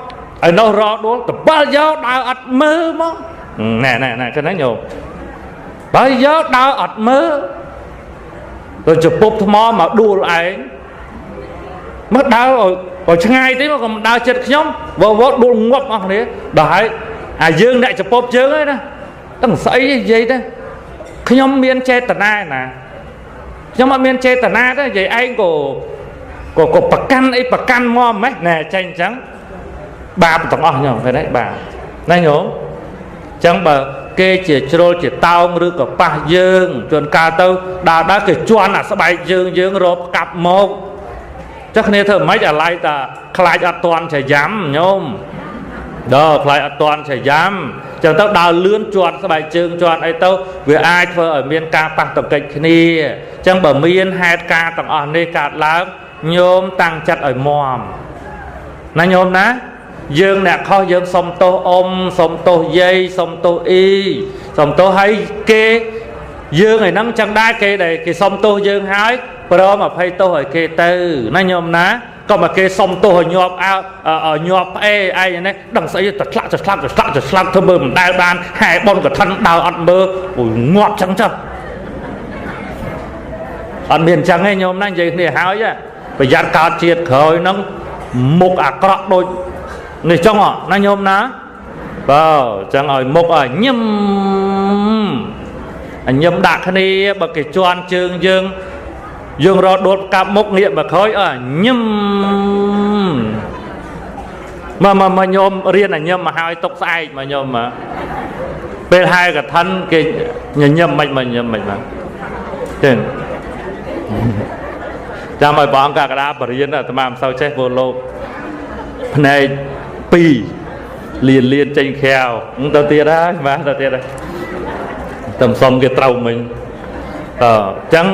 ឯនោះរដួលតបល់យកដើរអត់មើលមកណែណែណែគេណាញោមបើយកដើរអត់មើលទៅជពប់ថ្មមកដួលឯងមកដើរឲ្យឆ្ងាយទេមកកុំដើរចិត្តខ្ញុំវវដួលងាប់អស់គ្នាដល់ហើយអាយើងអ្នកជពប់ជើងឯណាទាំងស្អីនិយាយទៅខ្ញុំមានចេតនាណាខ្ញុំអត់មានចេតនាទេនិយាយឯងក៏ប្រកាន់អីប្រកាន់មកម៉េះណែចេញអញ្ចឹងបាបទាំងអស់ញោមឃើញទេបាបណាញោមអញ្ចឹងបើគេជាជ្រុលជាតោងឬក៏ប៉ះយើងជួនកាលទៅដើរដើរគេជន់អាស្បែកយើងយើងរកកាប់មកចុះគ្នាធ្វើម៉េចអាឡ័យតាខ្លាចអត់តន់ឆាយ៉ាំញោមដល់ខ្លាចអត់តន់ឆាយ៉ាំចឹងទៅដើរលឿនជាន់ស្បែកជើងជាន់អីទៅវាអាចធ្វើឲ្យមានការប៉ះទង្គិចគ្នាចឹងបើមានហេតុការណ៍ទាំងអស់នេះកើតឡើងញោមតាំងចិត្តឲ្យមាំណាញោមណាយើងអ្នកខុសយើងសុំទោសអ៊ំសុំទោសយាយសុំទោសអ៊ីសុំទោសឲ្យគេយើងឯហ្នឹងចឹងដែរគេដែលគេសុំទោសយើងហើយព្រមអភ័យទោសឲ្យគេទៅណាញោមណាក៏មកគេសុំទោសឲ្យញាប់អើញាប់ផ្អេឯងនេះដឹងស្អីទៅឆ្លាក់ទៅឆ្លាក់ទៅឆ្លាក់ទៅឆ្លាក់ធ្វើមើលមិនដែលបានហែបុនកឋិនដើរអត់មើលអូយងាប់ចឹងចុះអត់មានអញ្ចឹងទេញោមណានិយាយគ្នាហើយប្រយ័ត្នកើតជាតិក្រោយហ្នឹងមុខអាក្រក់ដូចនេះចុងណាញោមណាបើអញ្ចឹងឲ្យមុខឲ្យញឹមញឹមដាក់គ្នាបើគេជន់ជើងយើងយើងរដួលកាប់មុខងាកមកក្រោយអើញឹមមកញោមរៀនឲ្យញឹមមកហើយទុកស្អែកមកញោមមកពេលហើយកឋិនគេញញឹមមិនមកញឹមមិនមកទេចាំឲ្យបងកកដាបរៀនអាត្មាមិនសូវចេះព្រោះលោកភ្នែកពីរលៀនលៀនចេញក្រៅទៅទៀតហើយបាទទៅទៀតហើយតំសុំគេត្រូវមិញអញ្ចឹង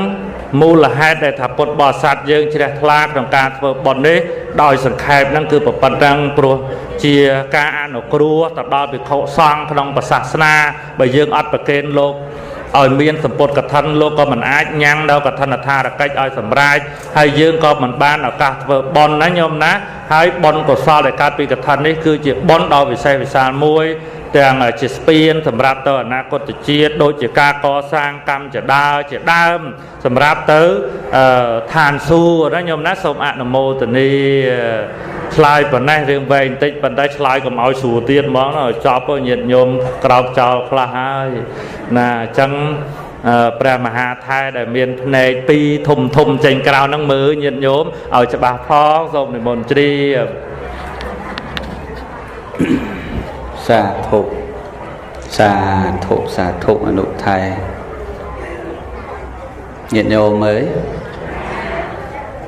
មូលហេតុដែលថាពុទ្ធបរិស័ទយើងជ្រះថ្លាក្នុងការធ្វើបុណ្យនេះដោយសង្ខេបហ្នឹងគឺប៉ុណ្ណឹងព្រោះជាការអនុគ្រោះទៅដល់ភិក្ខុសង្ឃក្នុងសាសនាបើយើងអត់ប្រគេនលោកឲ្យមានសម្ពុតកឋិនលោកក៏មិនអាចញ៉ាំងដល់កឋិនដ្ឋារកិច្ចឲ្យសម្រេចហើយយើងក៏មិនបានឱកាសធ្វើបុណ្យណាញោមណាហើយបុណ្យកុសលដែលកើតពីកឋិននេះគឺជាបុណ្យដ៏វិសេសវិសាលមួយទាំងជាស្ពានសម្រាប់ទៅអនាគតជាតិដូចជាការកសាងកម្មជាដើមជាដើមសម្រាប់ទៅឋានសួគ៌ណាញោមណាសូមអនុមោទនាឆ្លើយប៉ុណ្ណេះរឿងវែងបន្តិចប៉ុន្តែឆ្លើយកុំឲ្យស្រួលទៀតហ្មងឲ្យចប់ញាតិញោមក្រោកចោលខ្លះហើយណាអញ្ចឹងព្រះមហាថែដែលមានភ្នែកពីរធំធំចេញក្រៅហ្នឹងមើលញាតិញោមឲ្យច្បាស់ផងសូមនិមន្តជ្រាបសាធុសាធុសាធុអនុថែញាតិញោមអើយ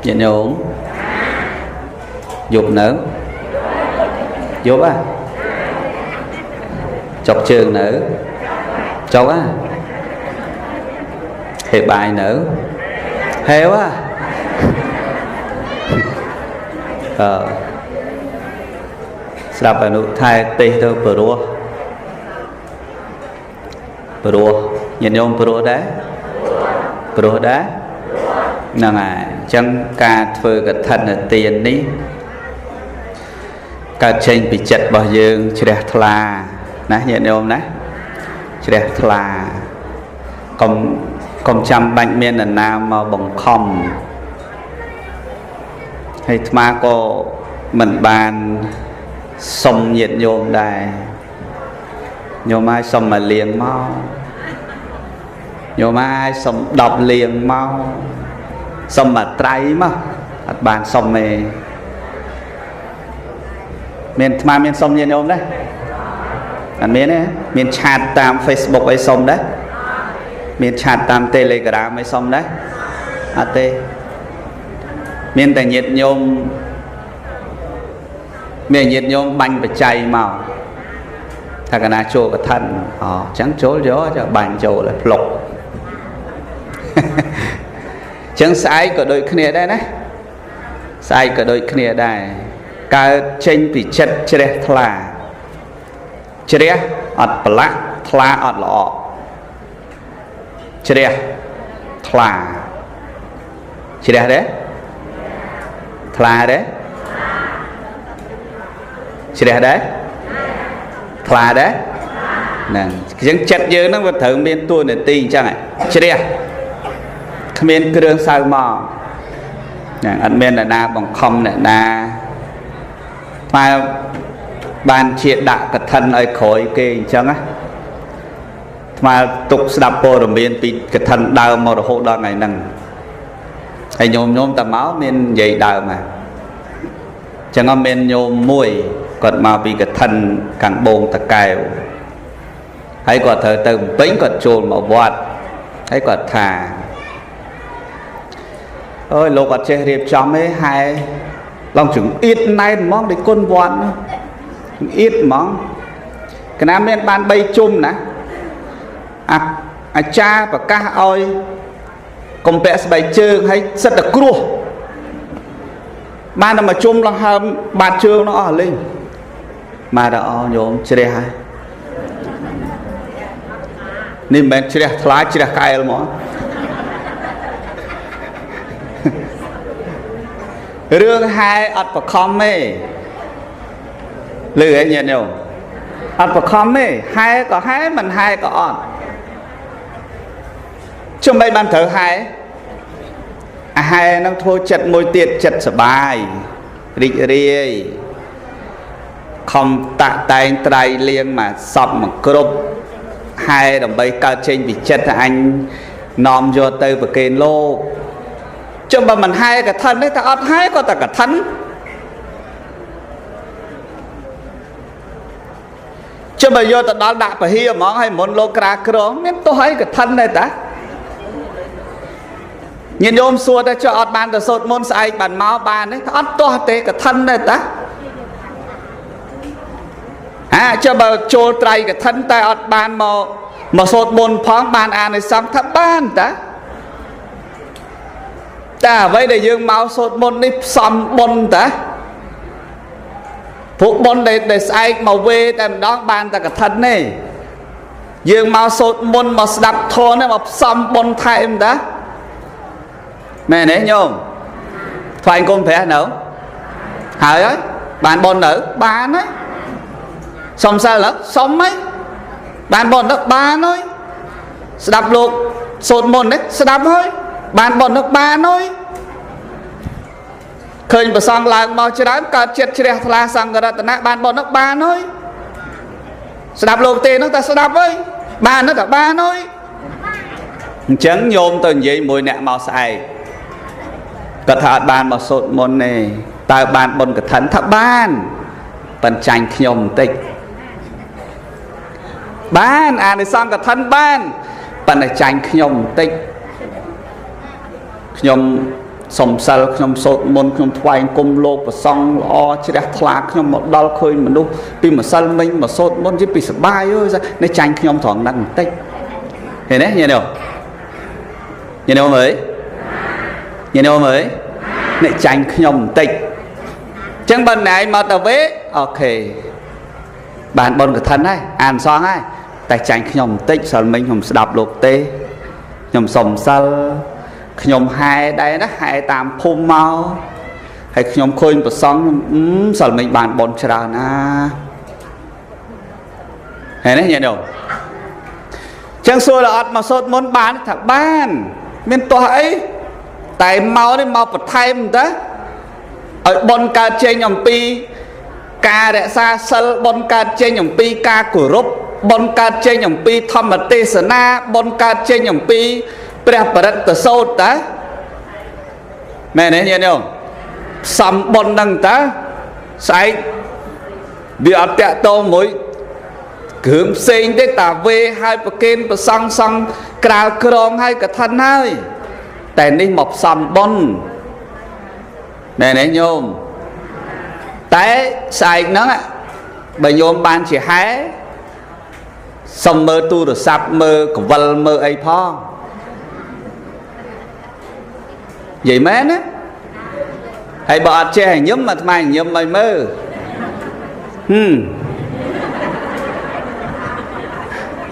ញាតិញោមយប់នៅយប់àចុកជើងនៅចុកàហេបាយនៅហេវàអឺ ស្ដាប់អនុថែទេសទៅព្រោះព្រោះញាតិញោមព្រោះដែរព្រោះដែរហ្នឹងហើយអញ្ចឹងការធ្វើកឋិនទាននេះកើតចេញពីចិត្តរបស់យើងជ្រះថ្លាណាញាតិញោមណាជ្រះថ្លាកុំចាំបាច់មាននរណាមកបង្ខំហើយអាត្មាក៏មិនបានសុំញាតិញោមដែរញោមឲ្យសុំមកលៀងមកញោមឲ្យសុំ10លៀងមកសុំមកត្រៃមកអត់បានសុំទេមានអាត្មាមានសុំញាតិញោមដែរអត់មានទេមានឆាតតាម Facebook អីសុំដែរមានឆាតតាម Telegram អីសុំដែរអត់ទេមានតែញាតិញោមមានញាតិញោមបាញ់បច្ច័យមកថាកណាចូលកឋិនអញ្ចឹងចូលយកចុះបាញ់ចូលឲ្យផ្លុកអញ្ចឹងស្អែកក៏ដូចគ្នាដែរណាស្អែកក៏ដូចគ្នាដែរកើតចេញពីចិត្តជ្រះថ្លាជ្រះអត់ប្រឡាក់ថ្លាអត់ល្អជ្រះថ្លាជ្រះទេថ្លាទេជ្រះដែរថ្លាដែរហ្នឹងអញ្ចឹងចិត្តយើងហ្នឹងវាត្រូវមានតួនាទីអញ្ចឹងជ្រះគ្មានគ្រឿងសៅមកហ្នឹងអត់មានអ្នកណាបង្ខំអ្នកណាតែបានជាដាក់កឋិនឲ្យក្រោយគេអញ្ចឹងណាថ្មទុកស្ដាប់ព័ត៌មានពីកឋិនដើមមករហូតដល់ថ្ងៃហ្នឹងហើយញោមតែមកមាននិយាយដើមហ่ะអញ្ចឹងមានញោមមួយគាត់មកពីកឋិនខាងបងតកែវហើយគាត់ត្រូវទៅពេញគាត់ចូលមកវត្តហើយគាត់ថាអើយលោកអត់ចេះរៀបចំទេហែឡងចង្អៀតណែនហ្មងដូចគុណវត្តចង្អៀតហ្មងកណាមានបាន3ជុំណាអាចារ្យប្រកាសឲ្យកុំពាក់ស្បែកជើងហើយសិតតែគ្រោះបានតែមួយជុំលងហើមបាត់ជើងនោះអស់លេងមកដល់អញោមជ្រះហើយនេះមិនមែនជ្រះថ្លាជ្រះកែលហ្មងរឿងហែអត់បខំទេលឺហ៎ញាតិញោមអត់បខំទេហែក៏ហែមិនហែក៏អត់ជុំបីបានត្រូវហែអាហែនឹងធ្វើចិត្តមួយទៀតចិត្តសបាយរីករាយខំតាក់តែងត្រៃលៀងមកសពមកគ្រប់ហែដើម្បីកើតចេញពីចិត្តថាអញនាំយកទៅប្រគេនលោកចុះបើមិនហែកឋិនទេតែអត់ហែក៏តែកឋិនចុះបើយកទៅដល់ដាក់ពហិហ្មងហើយមុនលោកក្រាក្រងមានទោះអីកឋិនដែរតាញាតិញោមសួរតែចុះអត់បានទៅសូត្រមន្តស្អែកបានមកបានទេអត់ទោះទេកឋិនដែរតាហាចុះបើចូលត្រៃកឋិនតែអត់បានមកសូត្រមន្តផងបានអានិសង្សថាបានតាតែអ្វីដែលយើងមកសូត្រមន្តនេះផ្សំបុណ្យតាព្រោះបុណ្យដែលស្អែកមកវេតែម្ដងបានតែកឋិនទេយើងមកសូត្រមន្តមកស្ដាប់ធម៌នេះមកផ្សំបុណ្យថែមតាមែនទេញោមថ្វាយគុំព្រះនៅហើយហើយបានបុណ្យនៅបានហើយសុំសិលនៅសុំហើយបានបុណ្យនៅបានហើយស្ដាប់លោកសូត្រមន្តនេះស្ដាប់ហើយបានបុណ្យនោះបានហើយឃើញប្រសងឡើងមកច្រើនកើតចិត្តជ្រះថ្លាសង្ឃរតនៈបានបុណ្យនោះបានហើយស្ដាប់លោកទេនោះតែស្ដាប់ហើយបាននោះតែបានហើយអញ្ចឹងញោមទៅនិយាយមួយអ្នកមកស្អែកគាត់ថាអត់បានមកសូត្រមន្តទេតើបានបុណ្យកឋិនថាបានប៉ុន្តែចាញ់ខ្ញុំបន្តិចបានអានិសង្សកឋិនបានប៉ុន្តែចាញ់ខ្ញុំបន្តិចខ្ញុំសុំសិលខ្ញុំសូត្រមន្តខ្ញុំថ្វាយគុំលោកប្រសង់ល្អជ្រះថ្លាខ្ញុំមកដល់ឃើញមនុស្សពីម្សិលមិញមកសូត្រមន្តជាពីសបាយអើយនេះចាញ់ខ្ញុំត្រង់ហ្នឹងបន្តិចឃើញទេញាតិញោមញាតិញោមអើយញាតិញោមអើយនេះចាញ់ខ្ញុំបន្តិចអញ្ចឹងបើណែឯងមកទៅវេអូខេ បានបុណ្យកឋិនហើយអានសងហើយតែចាញ់ខ្ញុំបន្តិចសិលមិញខ្ញុំស្ដាប់លោកទេខ្ញុំសុំសិលខ្ញុំហែដែរណាហែតាមភូមិមកហើយខ្ញុំឃើញប្រសង់សិលមិញបានបុណ្យច្រើនណាហើយនេះញាតិញោមចឹងសួរដល់អត់មកសូត្រមន្តបានថាបានមានទាស់អីតែមកនេះមកបន្ថែមតាឲ្យបុណ្យកើតចេញអំពីការរក្សាសិលបុណ្យកើតចេញអំពីការគោរពបុណ្យកើតចេញអំពីធម្មទេសនាបុណ្យកើតចេញអំពីព្រះបរិត្តសោតតាមែនទេញាតិញោមសំបុណ្យហ្នឹងតាស្អែកវាអត់តាក់ទងមួយគ្រឿងផ្សេងទេតាវេហើយប្រគេនប្រសង់សង់ក្រាលក្រងហើយកឋិនហើយតែនេះមកផ្សំបុណ្យមែនទេញោមតែស្អែកហ្នឹងបើញោមបានជាហែសុំមើលទូរស័ព្ទមើលកវលមើលអីផងនិយាយមែនណាហើយបើអត់ចេះឲ្យញឹមអាត្មាញឹមឲ្យមើល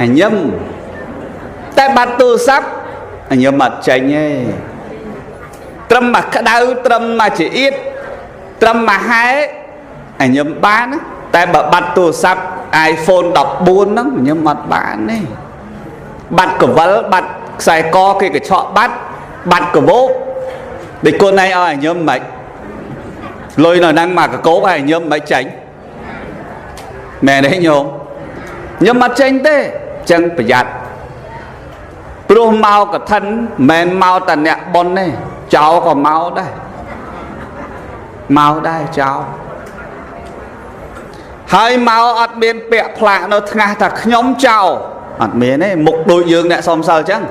ឲ្យញឹមតែបាត់ទូរស័ព្ទឲ្យញឹមអត់ចេញទេត្រឹមមកក្តៅត្រឹមមកជាអៀតត្រឹមមកហែឲ្យញឹមបានតែបើបាត់ទូរស័ព្ទ iPhone 14ហ្នឹងញឹមអត់បានទេបាត់កវលបាត់ខ្សែកគេកញ្ឆក់បាត់បាត់កវោកដូចគុណឯងឲ្យញឹមមិនលុយនៅហ្នឹងមកកកោបឲ្យញឹមមិនចេញមែនទេញោមញឹមអត់ចេញទេចឹងប្រយ័ត្នព្រោះមកកឋិនមិនមកតែអ្នកប៉ុនទេចោលក៏មកដែរមកដែរចោលហើយមកអត់មានពាក់ផ្លាកនៅថ្ងាសថាខ្ញុំចោលអត់មានទេមុខដូចយើងអ្នកសុំសិលចឹង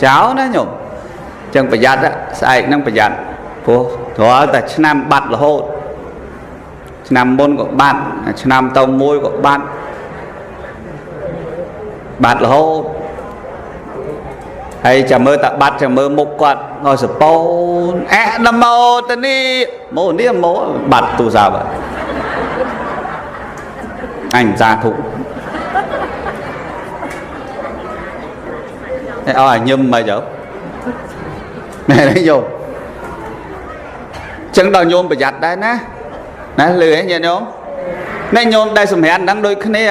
ចោលណាញោមចឹងប្រយ័ត្នស្អែកហ្នឹងប្រយ័ត្នព្រោះរាល់តែឆ្នាំបាត់រហូតឆ្នាំមុនក៏បាត់ឆ្នាំទៅមួយក៏បាត់បាត់រហូតហើយចាំមើលតាបាត់ចាំមើលមុខគាត់ឲ្យសពូនអនមោទនីមកនេះមកបាត់ទូរស័ព្ទអញសាធុតែឲ្យញឹមមកចុះមែនទេញោមចឹងដល់ញោមប្រយ័ត្នដែរណាណាលឺហ៎ញាតិញោមណែញោមដែលសម្រានហ្នឹងដូចគ្នា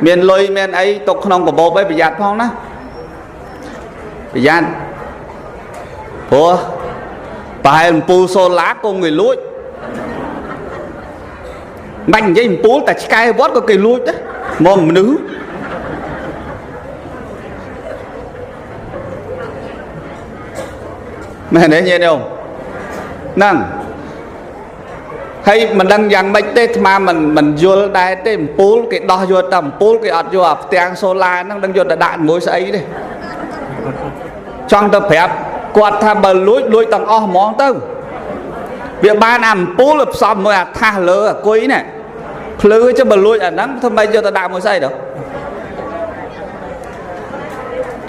មានលុយមានអីទុកក្នុងកាបូបអីប្រយ័ត្នផងណាប្រយ័ត្នព្រោះប្រហែលអំពូលសូឡាគង់គេលួចមិននិយាយអំពូលតែឆ្កែវត្តក៏គេលួចដែរមកមនុស្សមែនទេញាតិញោមហ្នឹងហើយមិនដឹងយ៉ាងម៉េចទេអាត្មាមិនយល់ដែរទេអំពូលគេដោះយកតែអំពូលគេអត់យកអាផ្ទាំងសូឡាហ្នឹងដឹងយកទៅដាក់មួយស្អីទេចង់ទៅប្រាប់គាត់ថាបើលួចលួចទាំងអស់ហ្មងទៅវាបានអាអំពូលផ្សំមួយអាថាសលើអាគុយនេះភ្លឺចុះបើលួចអាហ្នឹងធ្វើម៉េចយកទៅដាក់មួយស្អីទៅ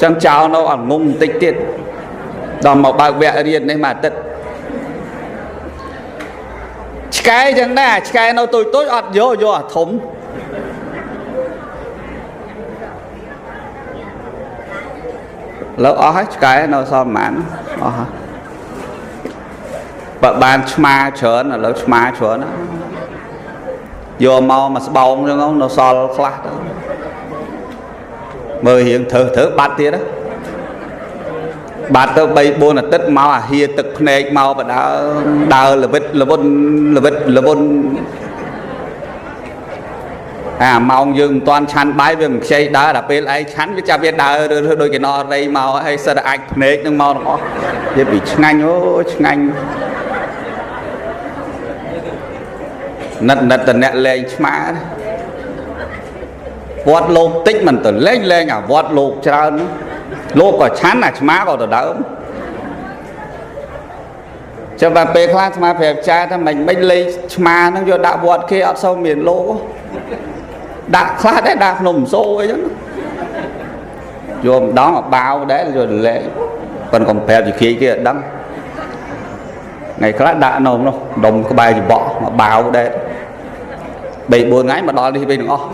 ចឹងចោលនៅអត់ងងបន្តិចទៀតដល់មកបើកវគ្គរៀននេះមួយអាទិត្យឆ្កែចឹងដែរឆ្កែនៅតូចតូចអត់យកយកអាធំលើអស់ហើយឆ្កែនៅសល់ប្រហែលអស់ហើយបើបានឆ្មាច្រើនឥឡូវឆ្មាច្រើនណាយកមកមកស្បោងចឹងនៅសល់ខ្លះទៅមើលរៀងធ្វើបាត់ទៀតណាបាត់ទៅ3 4អាទិត្យមកអាហៀទឹកភ្នែកមកបដើដើរល្វិតល្វុនល្វិតល្វុនអាម៉ោងយើងមិនតាន់ឆាន់បាយវាមិនខ្ចីដើរដល់ពេលឯងឆាន់វាចាប់វាដើរដូចគេណរៃមកហើយសិតតែអាចភ្នែកនឹងមកទាំងអស់វាពីឆ្ងាញ់អូឆ្ងាញ់ណិតណិតតអ្នកលែងឆ្មាវត្តលោកតិចមិនទៅលែងលែងអាវត្តលោកច្រើនលោកក៏ឆាន់អាឆ្មាក៏ទៅដើមចាំតែពេលខ្លះឆ្មាប្រាប់ចាថាមិនមិនលេងឆ្មាហ្នឹងយកដាក់វត្តគេអត់សូវមានលោកដាក់ខ្លះដែរដាក់ភ្នំសូអីចឹងយកម្ដងបាវដែរយកលែងប៉ុនកុំប្រាប់ជាគេគេអត់ដឹងថ្ងៃខ្លះដាក់នៅនោះដុំក្បែរច្បក់មកបាវដែរ 3 4ថ្ងៃមកដល់នេះវិញទាំងអស់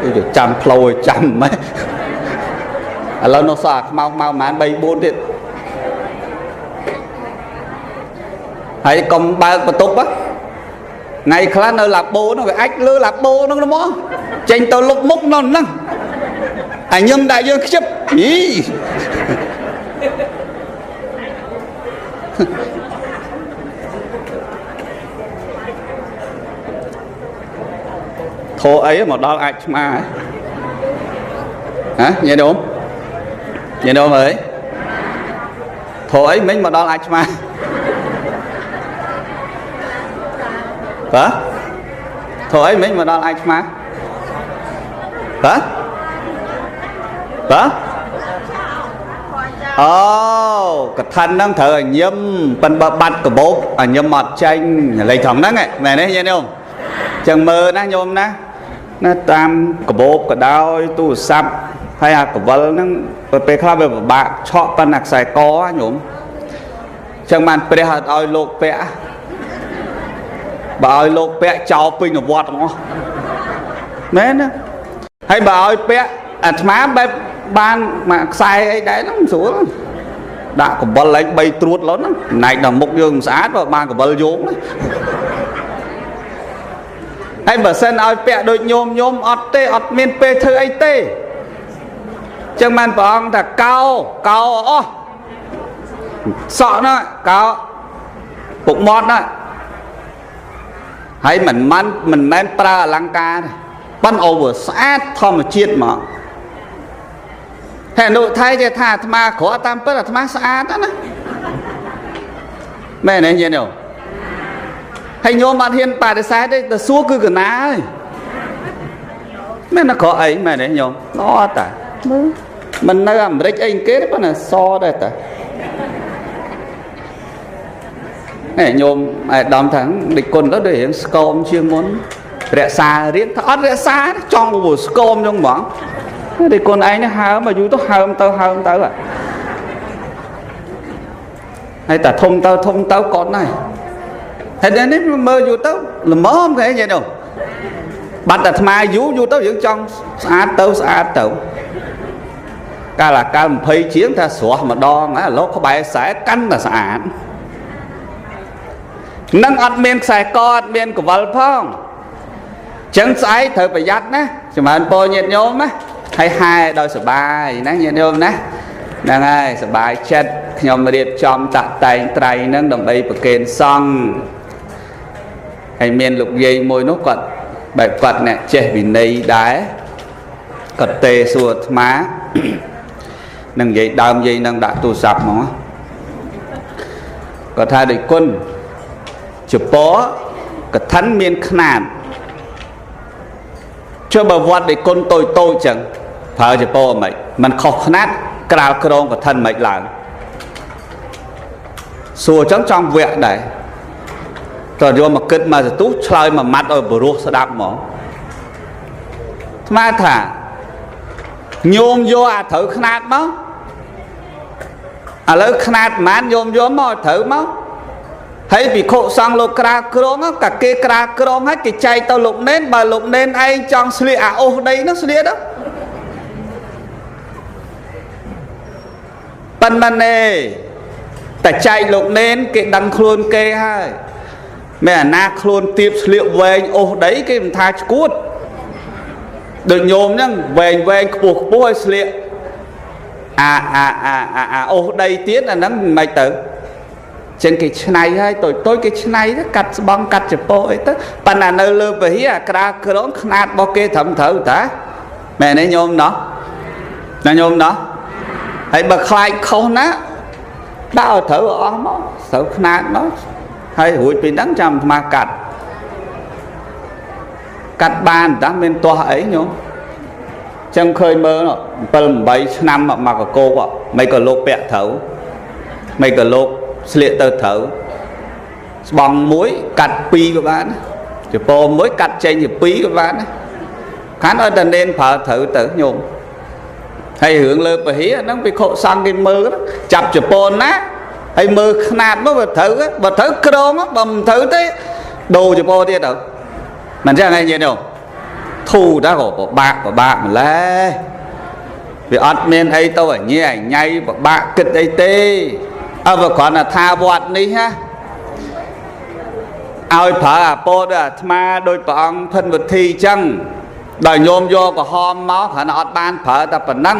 គឺចាំផ្លូវឲ្យចាំម៉េចឥឡូវនោះសោះអាខ្មៅខ្មៅប្រហែល3 4ទៀតហើយកុំបើកបន្ទប់ថ្ងៃខ្លះនៅឡាបូនោះវាអាចលើឡាបូនោះហ្មងចេញទៅលុបមុខនៅហ្នឹងអញញឹមដាក់យើងខ្ជិបយីធោអីមកដល់អាចឆ្មាហ៎ញាតិញោមញាតិញោមអើយធោអីមិញមកដល់អាចឆ្មាបាទធោអីមិញមកដល់អាចឆ្មាបាទបាទអូកឋិនហ្នឹងត្រូវឲ្យញឹមប៉ិនបើបាត់កាបូបឲ្យញឹមអត់ចេញលេខត្រង់ហ្នឹងមែនទេញាតិញោមចឹងមើលណាញោមណាណាតាមកបោបក៏ដោយទូរស័ព្ទហើយអាកវលហ្នឹងពេលខ្លះវាពិបាកឆក់ប៉ុណ្ណាខ្សែកញោមចឹងបានព្រះអត់ឲ្យលោកពាក់បើឲ្យលោកពាក់ចោលពេញនវត្តទាំងអស់មែនណាហើយបើឲ្យពាក់អាត្មាបែបបានមួយខ្សែអីដែរហ្នឹងស្រួលដាក់កវលឡើង3ត្រួតឡូវហ្នឹងណែកដល់មុខយើងមិនស្អាតបើបានកវលយោងណាហើយបើសិនឲ្យពាក់ដូចញោមញោមអត់ទេអត់មានពេលធ្វើអីទេចឹងបានព្រះអង្គថាកោកោអស់សក់នោះកោពុកមាត់នោះហើយមិនមែនប្រើអលង្ការទេប៉ិនអូវស្អាតធម្មជាតិមកហើយអនុថៃគេថាអាត្មាក្រក់តាមពិតអាត្មាស្អាតណាមែនទេញាតិញោមហើយញោមអត់ហ៊ានបដិសេធទេទៅសួរគឺកណាហើយមែនក្រក់អីមែនទេញោមល្អតាមើលមិននៅអាមេរិកអីគេទេប៉ុន្តែសដែរតាហេញោមឯកឧត្តមថាដូចគុណទៅដូចរៀងស្គមជាងមុនរក្សារៀងថាអត់រក្សាចង់វាស្គមចឹងហ្មងដូចគុណឯងនេះហើមមកយូរទៅហើមទៅហើមទៅហើយតែធំទៅធំទៅកត់ហើយហើយនេះមើលយូរទៅល្មមគេនិយាយនោះបាត់អាត្មាយូរយូរទៅយើងចង់ស្អាតទៅស្អាតទៅកាលអាកាល20ជាងថាស្រស់ម្ដងឥឡូវក្បែរ40កាន់តែស្អាតនឹងអត់មានខ្សែកអត់មានកវលផងចឹងស្អែកត្រូវប្រយ័ត្នណាចម្រើនពរញាតិញោមណាហើយហែដោយសបាយណាញាតិញោមណាហ្នឹងហើយសបាយចិត្តខ្ញុំរៀបចំតាក់តែងត្រៃហ្នឹងដើម្បីប្រគេនសង្ឃហើយមានលោកយាយមួយនោះគាត់បែបគាត់អ្នកចេះវិន័យដែរគាត់ទេសួរអាត្មានឹងនិយាយដើមយាយនឹងដាក់ទូរស័ព្ទហ្មងគាត់ថាដូចគុណជពកឋិនមានខ្នាតចុះបើវត្តដូចគុណតូចតូចចឹងប្រើជពមិនមិនខុសខ្នាតក្រាលក្រងកឋិនមិនឡើងសួរចឹងចង់វគ្គដែរតើយកមកគិតមកសន្ទុះឆ្លើយមួយម៉ាត់ឲ្យបរោះស្ដាប់ហ្មងអាត្មាថាញោមយកអាត្រូវខ្នាតមកឥឡូវខ្នាតប្រហែលញោមយកមកត្រូវមកហើយភិក្ខុសង្ឃលោកក្រាលក្រងកាគេក្រាលក្រងហើយគេចែកទៅលោកនេនបើលោកនេនឯងចង់ស្លៀកអាអូសដីនោះស្លៀកទៅប៉ុន្មានទេតែចែកលោកនេនគេដឹងខ្លួនគេហើយមែនអាណាខ្លួនទៀបស្លៀកវែងអូសដីគេមិនថាឈួតដូចញោមហ្នឹងវែងវែងខ្ពស់ខ្ពស់ឲ្យស្លៀកអាអាអាអាអូសដីទៀតអាហ្នឹងមិនទៅចឹងគេឆ្នៃហើយតូចតូចគេឆ្នៃទៅកាត់ស្បង់កាត់ចពោអីទៅប៉ុន្តែនៅលើពហិអាក្រាលក្រងខ្នាតរបស់គេត្រឹមត្រូវតាមែនទេញោមណោះណាញោមណោះហើយបើខ្លាចខុសណាដាក់ឲ្យត្រូវអស់មកត្រូវខ្នាតមកហើយរួចពីហ្នឹងចាំអាត្មាកាត់កាត់បានតាមានទាស់អីញោមចឹងឃើញមើល7 8ឆ្នាំមកកកោកមិនក៏លោកពាក់ត្រូវមិនក៏លោកស្លៀកទៅត្រូវស្បង់មួយកាត់2ក៏បានជពោមួយកាត់ចេញជា2ក៏បានខានឲ្យតែនេនប្រើត្រូវទៅញោមហើយរឿងលើពហិហ្នឹងភិក្ខុសង្ឃគេមើលចាប់ជពោណាហើយមើលខ្នាតមកបើត្រូវបើត្រូវក្រងបើមិនត្រូវទេ ដូរចពោទៀតទៅមិនចឹងឯងញាតិញោមធូរតាក៏ពិបាកពិបាកម្លេះវាអត់មានអីទៅអញអញៃពិបាកគិតអីទេអើបើគ្រាន់តែថាវត្តនេះណាឲ្យប្រើអាពោតអាត្មាដោយព្រះអង្គភិនវិធីអញ្ចឹងដល់ញោមយកក្រហមមកគ្រាន់តែអត់បានប្រើតែប៉ុណ្ណឹង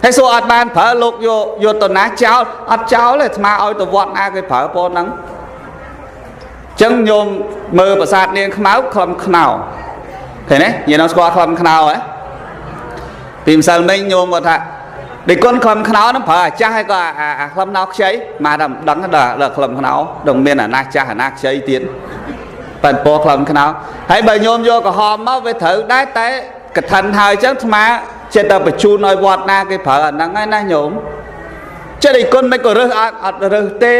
ហើយសួរអត់បានប្រើលោកយកយកទៅណាចោលអត់ចោលទេអាត្មាឲ្យទៅវត្តណាគេប្រើប៉ុណ្ណឹងចឹងញោមមើលប្រាសាទនាងខ្មៅខ្លឹមខ្នោឃើញទេញោមស្គាល់ខ្លឹមខ្នោហ៎ពីម្សិលមិញញោមគាត់ថាដេគុណខ្លឹមខ្នោហ្នឹងប្រើអាចាស់ហើយក៏អាខ្លឹមខ្នោខ្ចីមកតែមិនដឹងដល់ខ្លឹមខ្នោដឹងមានអាណាចាស់អាណាខ្ចីទៀតប៉ែនពណ៌ខ្លឹមខ្នោហើយបើញោមយកក្រហមមកវាត្រូវដែរតែកឋិនហើយចឹងអាត្មាចិត្តតែបញ្ជូនឲ្យវត្តណាគេប្រើអាហ្នឹងហើយណាញោមចិត្តឯគុណមិនក៏រើសអត់រើសទេ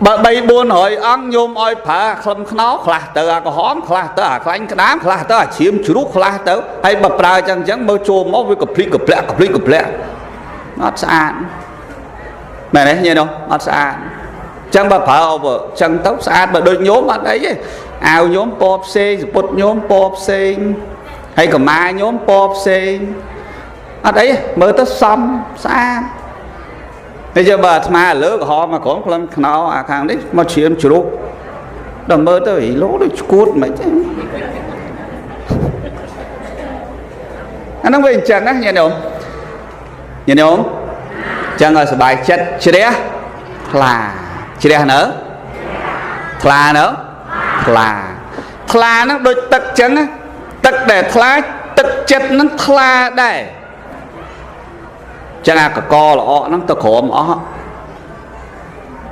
បើ3 400អង្គញោមឲ្យប្រើអាខ្លឹមខ្នោខ្លះទៅអាក្រហមខ្លះទៅអាខ្លាញ់ក្តាមខ្លះទៅអាឈាមជ្រូកខ្លះទៅហើយបើប្រើចឹងចឹងមើលចូលមកវាកភ្លិកកភ្លាក់កភ្លិកកភ្លាក់អត់ស្អាតមែនទេញ៉េនោះអត់ស្អាតចឹងបើប្រើអបចឹងទៅស្អាតបើដូចញោមអត់អីទេអាវញោមពណ៌ផ្សេងសពុតញោមពណ៌ផ្សេងហើយកម្មាញោមពណ៌ផ្សេងអត់អីមើលទៅសមស្អាតតែចុះបើអាត្មាលើក្រហមមកក្រមក្លិនខ្នោអាខាងនេះមកជ្រាមជ្រូកដល់មើលទៅលោដូចឈួតមិនទេអាហ្នឹងវាអញ្ចឹងណាញាតិញោមញាតិញោមអញ្ចឹងឲ្យសប្បាយចិត្តជ្រះថ្លាជ្រះនៅថ្លានៅថ្លាថ្លាហ្នឹងដូចទឹកអញ្ចឹងទឹកដែលថ្លាទឹកចិត្តហ្នឹងថ្លាដែរចឹងអាកកល្អហ្នឹងទៅក្រមអស់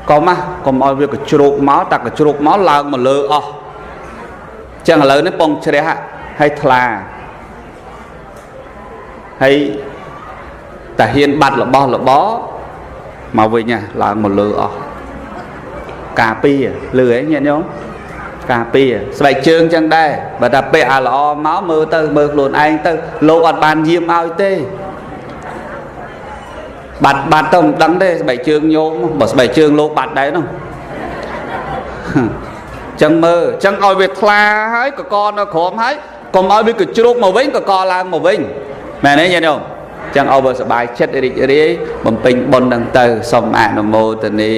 កុំណាកុំឲ្យវាកជ្រូកមកតែកជ្រូកមកឡើងមកលើអស់ចឹងឥឡូវនេះពងជ្រះហើយថ្លាហើយតាហ៊ានបាត់របស់របរមកវិញឡើងមកលើអស់ការពារលឺហ៎ញាតិញោមការពារស្បែកជើងចឹងដែរបើថាពាក់អាល្អមកមើលទៅមើលខ្លួនឯងទៅលោកអត់បានយាមឲ្យទេបាត់បាត់ទៅមិនដឹងទេស្បែកជើងញោមបើស្បែកជើងលោកបាត់ដែរនោះចឹងមើលចឹងឲ្យវាថ្លាហើយកកនៅក្រោមហើយកុំឲ្យវាកជ្រូកមកវិញកកឡើងមកវិញមែនទេញាតិញោមចឹងឲ្យវាសប្បាយចិត្តរីករាយបំពេញបុណ្យហ្នឹងទៅសូមអនុមោទនា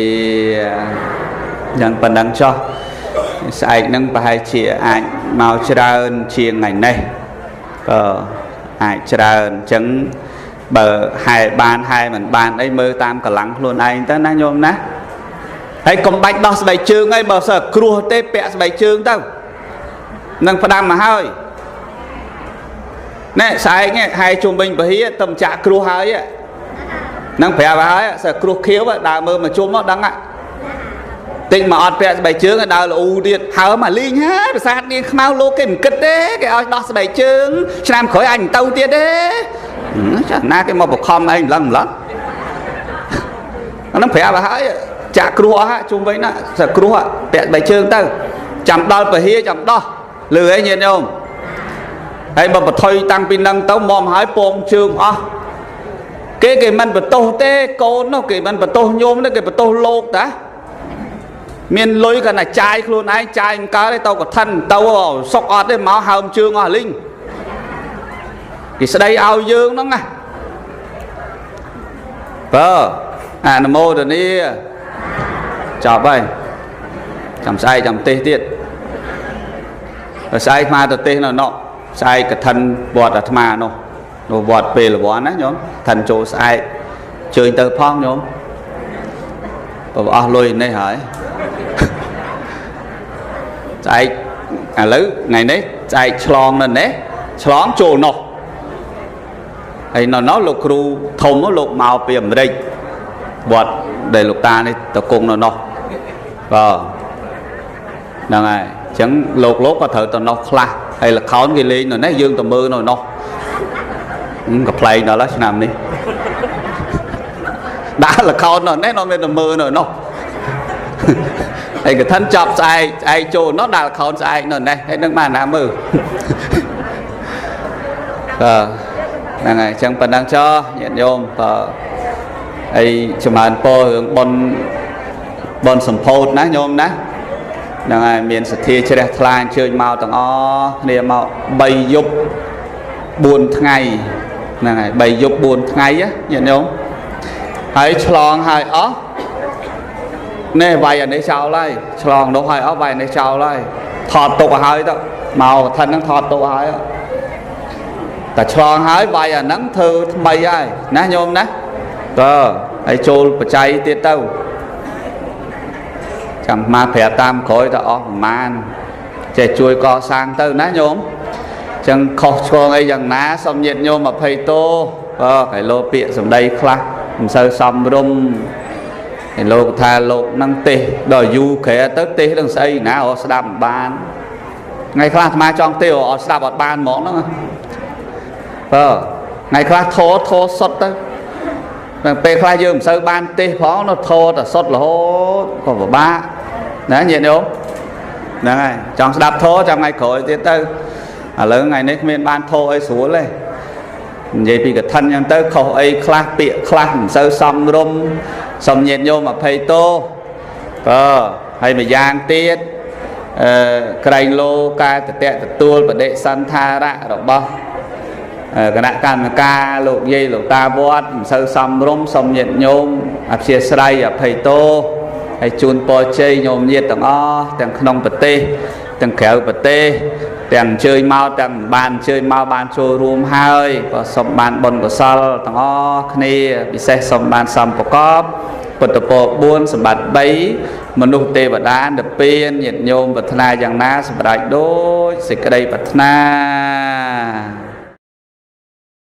យ៉ាងប៉ុណ្ណឹងចុះស្អែកហ្នឹងប្រហែលជាអាចមកច្រើនជាងថ្ងៃនេះក៏អាចច្រើនចឹងបើហែបានហែមិនបានអីមើលតាមកម្លាំងខ្លួនឯងទៅណាញោមណាហើយកុំបាច់ដោះស្បែកជើងអីបើសិនគ្រោះទេពាក់ស្បែកជើងទៅនឹងផ្ដាំមកហើយណែស្អែកនេះហែជុំវិញពហិទៅចាក់គ្រោះហើយនឹងប្រាប់ហើយសិគ្រោះខៀវដើរមើលមកជុំមកដឹងតិចមកអត់ពាក់ស្បែកជើងដើរលូទៀតហើមកលីងហើយប្រាសាទនាងខ្មៅលោកគេមិនគិតទេគេឲ្យដោះស្បែកជើងឆ្នាំក្រោយអញមិនទៅទៀតទេចាណាគេមកបខំឯងម្លឹងម្លឹងអាហ្នឹងប្រាប់ឲ្យហើយចាក់គ្រោះអស់ជុំវិញណាសគ្រោះពាក់ស្បែកជើងទៅចាំដល់ពហិចាំដោះលឺអីញាតិញោមហើយបើបថុយតាំងពីនឹងទៅមកហើយពងជើងអស់គេគេមិនបន្ទោសទេកូននោះគេមិនបន្ទោសញោមទេគេបន្ទោសលោកតាមានលុយគាត់ណាចាយខ្លួនឯងចាយមិនកើតទេទៅកឋិនទៅសុកអត់ទេមកហើមជើងអស់លីងគេស្ដីឲ្យយើងហ្នឹងណាបើអនុមោទនាចប់ហើយចាំស្អែកចាំទេសទៀតបើស្អែកមកទៅទេសនៅនោះស្អែកកឋិនវត្តអាត្មានោះនៅវត្តពេលវ័នណាញោមឋិនចូលស្អែកជើញទៅផងញោមបើអស់លុយនេះហើយស្អែកឥឡូវថ្ងៃនេះស្អែកឆ្លងនៅនេះឆ្លងចូលនោះហើយនៅនោះលោកគ្រូធំលោកមកពីអាមេរិកវត្តដែលលោកតានេះតគង់នៅនោះបាទហ្នឹងហើយអញ្ចឹងលោកក៏ត្រូវទៅនោះខ្លះហើយលខោនគេលេងនៅនេះយើងទៅមើលនៅនោះកំប្លែងដល់ឆ្នាំនេះដាក់លខោននៅនេះនៅមានទៅមើលនៅនោះហើយកឋិនចប់ស្អែកស្អែកចូលនោះដាក់លខោនស្អែកនៅនេះហើយនឹងបានណាមើលបាទហ្នឹងហើយអញ្ចឹងប៉ុណ្ណឹងចុះញាតិញោមបើអីចម្រើនពររឿងបុណ្យ បនសម្ពោធណាញោមណាហ្នឹងហើយមានសទ្ធាជ្រះថ្លាអញ្ជើញមកទាំងអស់គ្នាមក3យប់4ថ្ងៃហ្នឹងហើយ3យប់4ថ្ងៃញាតិញោមហើយឆ្លងហើយអស់នេះវាយអានេះចោលហើយឆ្លងនោះហើយអស់វាយអានេះចោលហើយថតទុកឲ្យហើយទៅមកកឋិនហ្នឹងថតទុកឲ្យតែឆ្លងហើយវាយអាហ្នឹងធ្វើថ្មីហើយណាញោមណាតើហើយចូលបច្ច័យទៀតទៅចាំមកប្រាប់តាមក្រោយទៅអស់ប្រមាណចេះជួយកសាងទៅណាញោមចឹងខុសឆ្គងអីយ៉ាងណាសូមញាតិញោមអភ័យទោសបើកែលោពាក្យសម្ដីខ្លះមិនសូវសមរម្យឯលោកថាលោកនឹងទេសដល់យូរក្រែទៅទេសនឹងស្អីណាអត់ស្ដាប់មិនបានថ្ងៃខ្លះអាត្មាចង់ទេសអត់ស្ដាប់អត់បានហ្មងហ្នឹងបើថ្ងៃខ្លះធោធោសុតទៅពេលខ្លះយើងមិនសូវបានទេសផងនោះធោតែសុតរហូតក៏ពិបាកណាញាតិញោមហ្នឹងហើយចង់ស្ដាប់ធោចាំថ្ងៃក្រោយទៀតទៅឥឡូវថ្ងៃនេះគ្មានបានធោអីស្រួលទេនិយាយពីកឋិនអញ្ចឹងទៅខុសអីខ្លះពាក្យខ្លះមិនសូវសមរម្យសូមញាតិញោមអភ័យទោសបើហើយម្យ៉ាងទៀតអឺក្រែងលោការតតទទួលបដិសន្ធារៈរបស់គណៈកម្មការលោកយាយលោកតាវត្តមិនសូវសមរម្យសូមញាតិញោមអព្យាស្រ័យអភ័យទោសហើយជូនពរជ័យញោមញាតិទាំងអស់ទាំងក្នុងប្រទេសទាំងក្រៅប្រទេសទាំងអញ្ជើញមកទាំងមិនបានអញ្ជើញមកបានចូលរួមហើយក៏សូមបានបុណ្យកុសលទាំងអស់គ្នាពិសេសសូមបានសំប្រកបពុទ្ធពរ4សម្បត្តិ3មនុស្សទេវតានិព្វានញាតិញោមប្រាថ្នាយ៉ាងណាសម្រេចដូចសេចក្តីប្រាថ្នា។